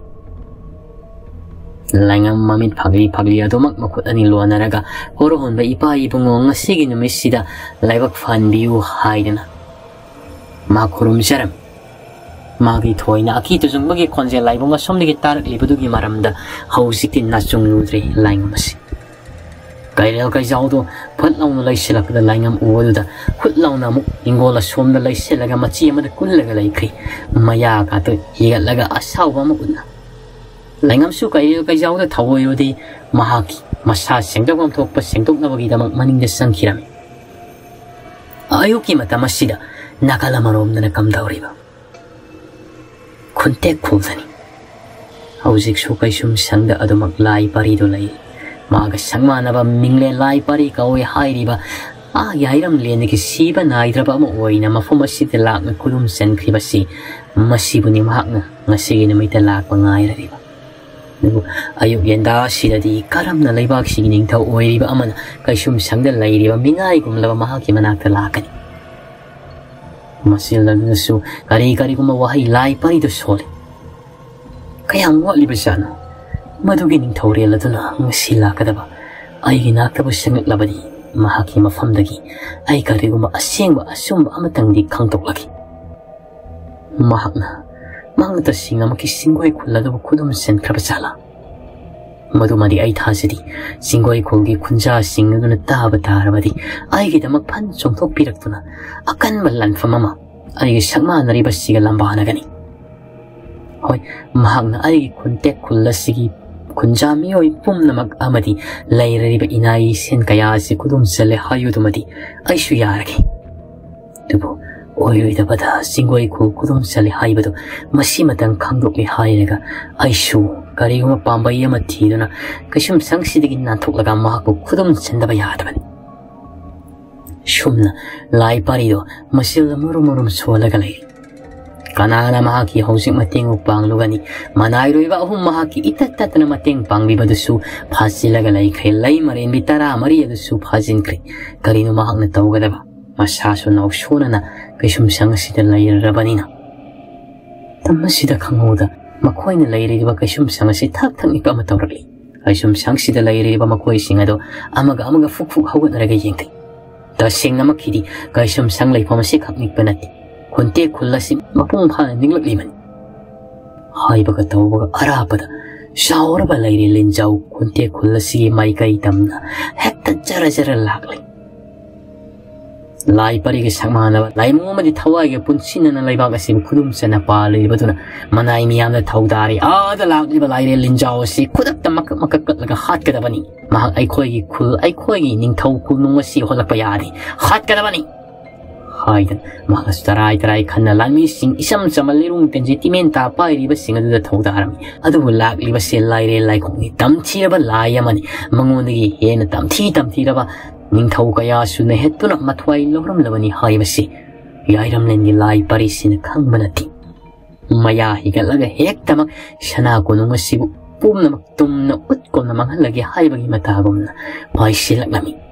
ꯂꯥꯏꯉꯝ ꯃꯃꯤꯠ ꯐꯥꯛꯂꯤ ꯐꯥꯛꯂꯤ ꯑꯗꯨꯃꯛ ꯃꯈꯨꯠ ꯑꯅꯤ ꯂꯣꯟꯅꯔꯒ, "ꯍꯣꯔꯍꯣꯟꯕ ꯏꯄꯥ ꯏꯕꯨꯡꯉꯣ, ꯉꯁꯤꯒꯤ ꯅꯨꯃꯤꯠꯁꯤꯗ ꯂꯥꯏꯕꯛ ꯐꯍꯟꯕꯤꯌꯨ" ꯍꯥꯏꯗꯅ ꯃꯥ ꯈꯨꯔꯨꯝꯖꯔꯝꯃꯤ꯫ ꯃꯥꯒꯤ ꯊꯣꯏꯅ ꯑꯀꯤ ꯇꯨꯖꯨꯡꯕꯒꯤ ꯈꯣꯟꯖꯦꯜ ꯂꯥꯏꯕꯨꯡ ꯑꯁꯣꯝꯗꯒꯤ ꯇꯥꯔꯛꯂꯤꯕꯗꯨꯒꯤ ꯃꯔꯝꯗ ꯍꯧꯖꯤꯛꯇꯤ ꯅꯥꯆꯨꯡꯂꯨꯗ꯭ꯔꯦ ꯂꯥꯏꯉꯝ ꯑꯁꯤ꯫ ꯀꯩꯔꯦꯜ ꯀꯩꯖꯥꯎꯗꯣ ꯐꯠ ꯂꯥꯎꯅ ꯂꯩꯁꯤꯜꯂꯛꯄꯗ ꯂꯥꯏꯉꯝ ꯎꯕꯗꯨꯗ ꯍꯨꯠ ꯂꯥꯎꯅ ꯑꯃꯨꯛ ꯏꯪꯒꯣꯜ ꯑꯁꯣꯝꯗ ꯂꯩꯁꯤꯜꯂꯒ ꯃꯆꯤ ꯑꯃꯗ ꯀꯨꯜꯂꯒ ꯂꯩꯈ꯭ꯔꯤ꯫ ꯃꯌꯥ ꯀꯥꯇꯨ ꯍꯤꯒꯠꯂꯒ ꯑꯁꯥꯎꯕ ꯑꯃ ꯎꯠꯅ꯫ ꯂꯥꯏꯉꯝꯁꯨ ꯀꯩꯔꯦꯜ ꯀꯩꯖꯥꯎꯗ ꯊꯧꯑꯣꯏꯔꯨꯗꯤ ꯃꯍꯥꯛꯀꯤ ꯃꯁꯥ ꯁꯦꯡꯗꯣꯛꯐꯝ ꯊꯣꯛꯄ ꯁꯦꯡꯗꯣꯛꯅꯕꯒꯤꯗꯃꯛ ꯃꯅꯤꯡꯗ ꯆꯪꯈꯤꯔꯝꯃꯤ꯫ ꯑꯌꯨꯛꯀꯤ ꯃꯇꯝ ꯑꯁꯤꯗ ꯅꯥꯀꯜ ꯑꯃꯔꯣꯝꯗꯅ ꯀꯝꯗꯧꯔꯤꯕ? ꯈꯨꯟꯇꯦꯛ ꯈꯨꯜꯗꯅꯤ꯫ ꯍꯧꯖꯤꯛꯁꯨ ꯀꯩꯁꯨꯝ ꯁꯪꯗ ꯑꯗꯨꯃꯛ ꯂꯥꯏ ꯄꯥꯔꯤꯗꯨ ꯂꯩ꯫ ꯃꯥꯒ ꯁꯪꯃꯥꯟꯅꯕ ꯃꯤꯡꯂꯦꯟ ꯂꯥꯏ ꯄꯥꯔꯤ ꯀꯧꯏ ꯍꯥꯏꯔꯤꯕ ꯑꯥ ꯌꯥꯏꯔꯝꯂꯦꯟꯗꯒꯤ ꯁꯤꯕ ꯅꯥꯏꯗ꯭ꯔꯕ ꯑꯃ ꯑꯣꯏꯅ ꯃꯐꯝ ꯑꯁꯤꯗ ꯂꯥꯛꯅ ꯈꯨꯗꯨꯝ ꯆꯟꯈ꯭ꯔꯤꯕꯁꯤ, ꯃꯁꯤꯕꯨꯅꯤ ꯃꯍꯥꯛꯅ ꯉꯁꯤꯒꯤ ꯅꯨꯃꯤꯠꯇ ꯂꯥꯛꯄ ꯉꯥꯏꯔꯤꯕ꯫ ꯑꯗꯨꯕꯨ ꯑꯌꯨꯛ ꯌꯦꯟꯗꯥ ꯑꯁꯤꯗꯗꯤ ꯀꯔꯝꯅ ꯂꯩꯕꯥꯛꯁꯤꯒꯤ ꯅꯤꯡꯊꯧ ꯑꯣꯏꯔꯤꯕ ꯑꯃꯅ ꯀꯩꯁꯨꯝ ꯁꯪꯗ ꯂꯩꯔꯤꯕ ꯃꯤꯉꯥꯏꯒꯨꯝꯂꯕ ꯃꯍꯥꯛꯀꯤ ꯃꯅꯥꯛꯇ ꯂꯥꯛꯀꯅꯤ? ꯃꯁꯤꯜꯂꯗꯨꯅꯁꯨ ꯀꯔꯤ ꯀꯔꯤꯒꯨꯝꯕ ꯋꯥꯍꯩ ꯂꯥꯏ ꯄꯔꯤꯗꯨ ꯁꯣꯜꯂꯤ꯫ ꯀꯌꯥꯝ ꯋꯥꯠꯂꯤꯕꯖꯥꯠꯅꯣ? ꯃꯗꯨꯒꯤ ꯅꯤꯡꯊꯧꯔꯦꯜ ꯑꯗꯨꯅ ꯉꯁꯤ ꯂꯥꯛꯀꯗꯕ ꯑꯩꯒꯤ ꯅꯥꯛꯇꯕꯨ ꯆꯪꯂꯛꯂꯕꯗꯤ, ꯃꯍꯥꯛꯀꯤ ꯃꯐꯝꯗꯒꯤ ꯑꯩ ꯀꯔꯤꯒꯨꯝꯕ ꯑꯁꯦꯡꯕ ꯑꯆꯨꯝꯕ ꯑꯃꯇꯪꯗꯤ ꯈꯪꯗꯣꯛꯂꯒꯦ꯫ ꯃꯍꯥꯛꯅ ꯃꯪ ꯇꯁꯦꯡꯅꯃꯛꯀꯤ ꯆꯤꯡꯒꯣꯏ ꯈꯨꯜ ꯑꯗꯨꯕꯨ ꯈꯨꯗꯨꯝ ꯆꯟꯈ꯭ꯔꯕ ꯖꯥꯠꯂꯥ? ꯃꯗꯨꯃꯗꯤ ꯑꯩ ꯊꯥꯖꯗꯦ꯫ ꯆꯤꯡꯒꯣꯏ ꯈꯨꯜꯒꯤ ꯈꯨꯟꯖꯥꯁꯤꯡ ꯑꯗꯨꯅ ꯇꯥꯕ ꯇꯥꯔꯕꯗꯤ, ꯑꯩꯒꯤꯗꯃꯛ ꯐꯟ ꯆꯣꯡꯊꯣꯛꯄꯤꯔꯛꯇꯨꯅ ꯑꯀꯟꯕ ꯂꯥꯟꯐꯝ ꯑꯃ ꯑꯩꯒꯤ ꯁꯛꯃꯥꯟꯅꯔꯤꯕꯁꯤꯒ ꯂꯝꯕꯥꯅꯒꯅꯤ꯫ ꯍꯣꯏ, ꯃꯍꯥꯛꯅ ꯑꯩꯒꯤ ꯈꯨꯟꯇꯦꯛ ꯈꯨꯜ ꯑꯁꯤꯒꯤ ꯈꯨꯟꯖꯥ ꯃꯤꯑꯣꯏ ꯄꯨꯝꯅꯃꯛ ꯑꯃꯗꯤ ꯂꯩꯔꯤꯕ ꯏꯅꯥ ꯏꯁꯦꯟ ꯀꯌꯥ ꯑꯁꯤ ꯈꯨꯗꯨꯝ ꯆꯜꯂꯦ ꯍꯥꯏꯌꯨꯗꯨꯃꯗꯤ ꯑꯩꯁꯨ ꯌꯥꯔꯒꯦ꯫ ꯑꯗꯨꯕꯨ ꯑꯣꯏꯔꯣꯏꯗꯕꯗ ꯆꯤꯡꯒꯣꯏ ꯈꯨ ꯈꯨꯗꯨꯝ ꯆꯜꯂꯤ ꯍꯥꯏꯕꯗꯨ ꯃꯁꯤꯃꯇꯪ ꯈꯪꯗꯣꯛꯂꯤ ꯍꯥꯏꯔꯒ ꯑꯩꯁꯨ ꯀꯔꯤꯒꯨꯝꯕ ꯄꯥꯝꯕꯩ ꯑꯃ ꯊꯤꯗꯨꯅ ꯀꯩꯁꯨꯝꯁꯪꯁꯤꯗꯒꯤ ꯅꯥꯟꯊꯣꯛꯂꯒ ꯃꯍꯥꯛꯄꯨ ꯈꯨꯗꯨꯝ ꯆꯟꯗꯕ ꯌꯥꯗꯕꯅꯤ꯫ ꯁꯨꯝꯅ ꯂꯥꯏ ꯄꯥꯔꯤꯗꯣ ꯃꯆꯤꯜꯗ ꯃꯔꯨꯝ ꯃꯔꯨꯝ ꯁꯣꯜꯂꯒ ꯂꯩꯔꯤ꯫ ꯀꯅꯥꯅ ꯃꯍꯥꯛꯀꯤ ꯍꯧꯖꯤꯛ ꯃꯇꯦꯡꯕꯨ ꯄꯥꯡꯂꯨꯒꯅꯤ? ꯃꯅꯥꯏꯔꯣꯏꯕ ꯑꯍꯨꯝ ꯃꯍꯥꯛꯀꯤ ꯏꯇꯠ ꯇꯠꯇꯅ ꯃꯇꯦꯡ ꯄꯥꯡꯕꯤꯕꯗꯨꯁꯨ ꯐꯥꯖꯤꯜꯂꯒ ꯂꯩꯈ꯭ꯔꯦ꯫ ꯂꯩ ꯃꯔꯦꯟꯕꯤ ꯇꯔꯥ ꯃꯔꯤ ꯑꯗꯨꯁꯨ ꯐꯥꯖꯤꯟꯈ꯭ꯔꯦ꯫ ꯀꯔꯤꯅꯣ ꯃꯍꯥꯛꯅ ꯇꯧꯒꯗꯕ? ꯃꯁꯥꯁꯨ ꯅꯥꯎꯁꯣꯟꯅꯅ ꯀꯩꯁꯨꯝꯁꯪ ꯑꯁꯤꯗ ꯂꯩꯔꯔꯕꯅꯤꯅ꯫ ꯃꯇꯝ ꯑꯁꯤꯗ ꯈꯪꯍꯧꯗ ꯃꯈꯣꯏꯅ ꯂꯩꯔꯤꯕ ꯀꯩꯁꯨꯝꯁꯪ ꯑꯁꯤ ꯊꯛ ꯊꯛ ꯅꯤꯛꯄ ꯑꯃ ꯇꯧꯔꯛꯂꯤ꯫ ꯀꯩꯁꯨꯝꯁꯪꯁꯤꯗ ꯂꯩꯔꯤꯕ ꯃꯈꯣꯏꯁꯤꯡ ꯑꯗꯨ ꯑꯃꯒ ꯑꯃꯒ ꯐꯨꯛ ꯐꯨꯛ ꯍꯧꯒꯠꯅꯔꯒ ꯌꯦꯡꯈꯤ꯫ ꯇꯁꯦꯡꯅꯃꯛꯀꯤꯗꯤ ꯀꯩꯁꯨꯝꯁꯪ ꯂꯩꯐꯝ ꯑꯁꯤꯈꯛ ꯅꯤꯛꯄ ꯅꯠꯇꯦ, ꯈꯣꯟꯇꯦꯛ ꯈꯨꯜ ꯑꯁꯤ ꯃꯄꯨꯡ ꯐꯥꯅ ꯅꯤꯛꯂꯛꯂꯤꯕꯅꯤ꯫ ꯍꯥꯏꯕꯒ ꯇꯧꯕꯒ ꯑꯔꯥꯞꯄꯗ ꯆꯥꯎꯔꯕ ꯂꯩꯔꯦ ꯂꯤꯟꯖꯥꯎ ꯈꯣꯟꯇꯦꯛ ꯈꯨꯜ ꯑꯁꯤꯒꯤ ꯃꯥꯏꯀꯩ ꯇꯝꯅ ꯍꯦꯛꯇ ꯖꯔ ꯖꯔ ꯂꯥꯛꯂꯤ꯫ ꯂꯥꯏ ꯄꯔꯤꯒ ꯁꯛ ꯃꯥꯟꯅꯕ ꯂꯥꯏꯃꯨ ꯑꯃꯗꯤ ꯊꯋꯥꯏꯒ ꯄꯨꯟꯁꯤꯟꯅꯅ ꯂꯩꯕꯥꯛ ꯑꯁꯤꯕꯨ ꯈꯨꯗꯨꯝ ꯆꯟꯅ ꯄꯥꯜꯂꯤꯕꯗꯨꯅ ꯃꯅꯥꯏ ꯃꯤꯌꯥꯝꯗ ꯊꯧꯗꯥꯔꯤ꯫ ꯑꯥꯗ ꯂꯥꯛꯂꯤꯕ ꯂꯥꯏꯔꯦ ꯂꯤꯟꯖꯥꯎ ꯑꯁꯤ ꯈꯨꯗꯛꯇ ꯃꯀꯛ ꯃꯀꯛ ꯀꯛꯂꯒ ꯍꯥꯠꯀꯗꯕꯅꯤ꯫ ꯃꯍꯥꯛ ꯑꯩꯈꯣꯏꯒꯤ ꯈꯨꯜ, ꯑꯩꯈꯣꯏꯒꯤ ꯅꯤꯡꯊꯧ ꯈꯨꯜꯅꯨꯡ ꯑꯁꯤ ꯍꯣꯜꯂꯛꯄ ꯌꯥꯗꯦ꯫ ꯍꯥꯠꯀꯗꯕꯅꯤ ꯍꯥꯏꯗꯅ ꯃꯍꯥꯛꯅꯁꯨ ꯇꯔꯥꯏ ꯇꯔꯥꯏ ꯈꯟꯅ ꯂꯥꯟꯃꯤꯁꯤꯡ ꯏꯆꯝ ꯆꯝꯕ ꯂꯤꯔꯨꯡ ꯇꯦꯟꯖꯤ ꯇꯤꯃꯦꯟ ꯇꯥ ꯄꯥꯏꯔꯤꯕꯁꯤꯡ ꯑꯗꯨꯗ ꯊꯧꯗꯥꯔꯝꯃꯤ꯫ ꯑꯗꯨꯕꯨ ꯂꯥꯛꯂꯤꯕꯁꯦ ꯂꯥꯏꯔꯦ ꯂꯥꯏꯈꯣꯡꯅꯤ, ꯇꯝꯊꯤꯔꯕ ꯂꯥꯏ ꯑꯃꯅꯤ꯫ ꯃꯉꯣꯟꯗꯒꯤ ꯍꯦꯟꯅ ꯇꯝꯊꯤ ꯇꯝꯊꯤꯔꯕ ꯅꯤꯡꯊꯧ ꯀꯌꯥꯁꯨ ꯅꯩꯍꯠꯇꯨꯅ ꯃꯊ꯭ꯋꯥꯏ ꯂꯧꯔꯝꯂꯕꯅꯤ ꯍꯥꯏꯕꯁꯤ ꯌꯥꯏꯔꯝꯂꯦꯟꯒꯤ ꯂꯥꯏ ꯄꯔꯤꯁꯤꯅ ꯈꯪꯕ ꯅꯠꯇꯦ꯫ ꯃꯌꯥ ꯍꯤꯒꯠꯂꯒ ꯍꯦꯛꯇꯃꯛ ꯁꯅꯥ ꯀꯣꯅꯨꯡ ꯑꯁꯤꯕꯨ ꯄꯨꯝꯅꯃꯛ ꯇꯨꯝꯅ ꯎꯠꯀꯨꯝꯅ ꯃꯥꯡꯍꯜꯂꯒꯦ ꯍꯥꯏꯕꯒꯤ ꯃꯇꯥꯒꯨꯝꯅ ꯄꯥꯏꯁꯤꯜꯂꯛꯂꯝꯃꯤ꯫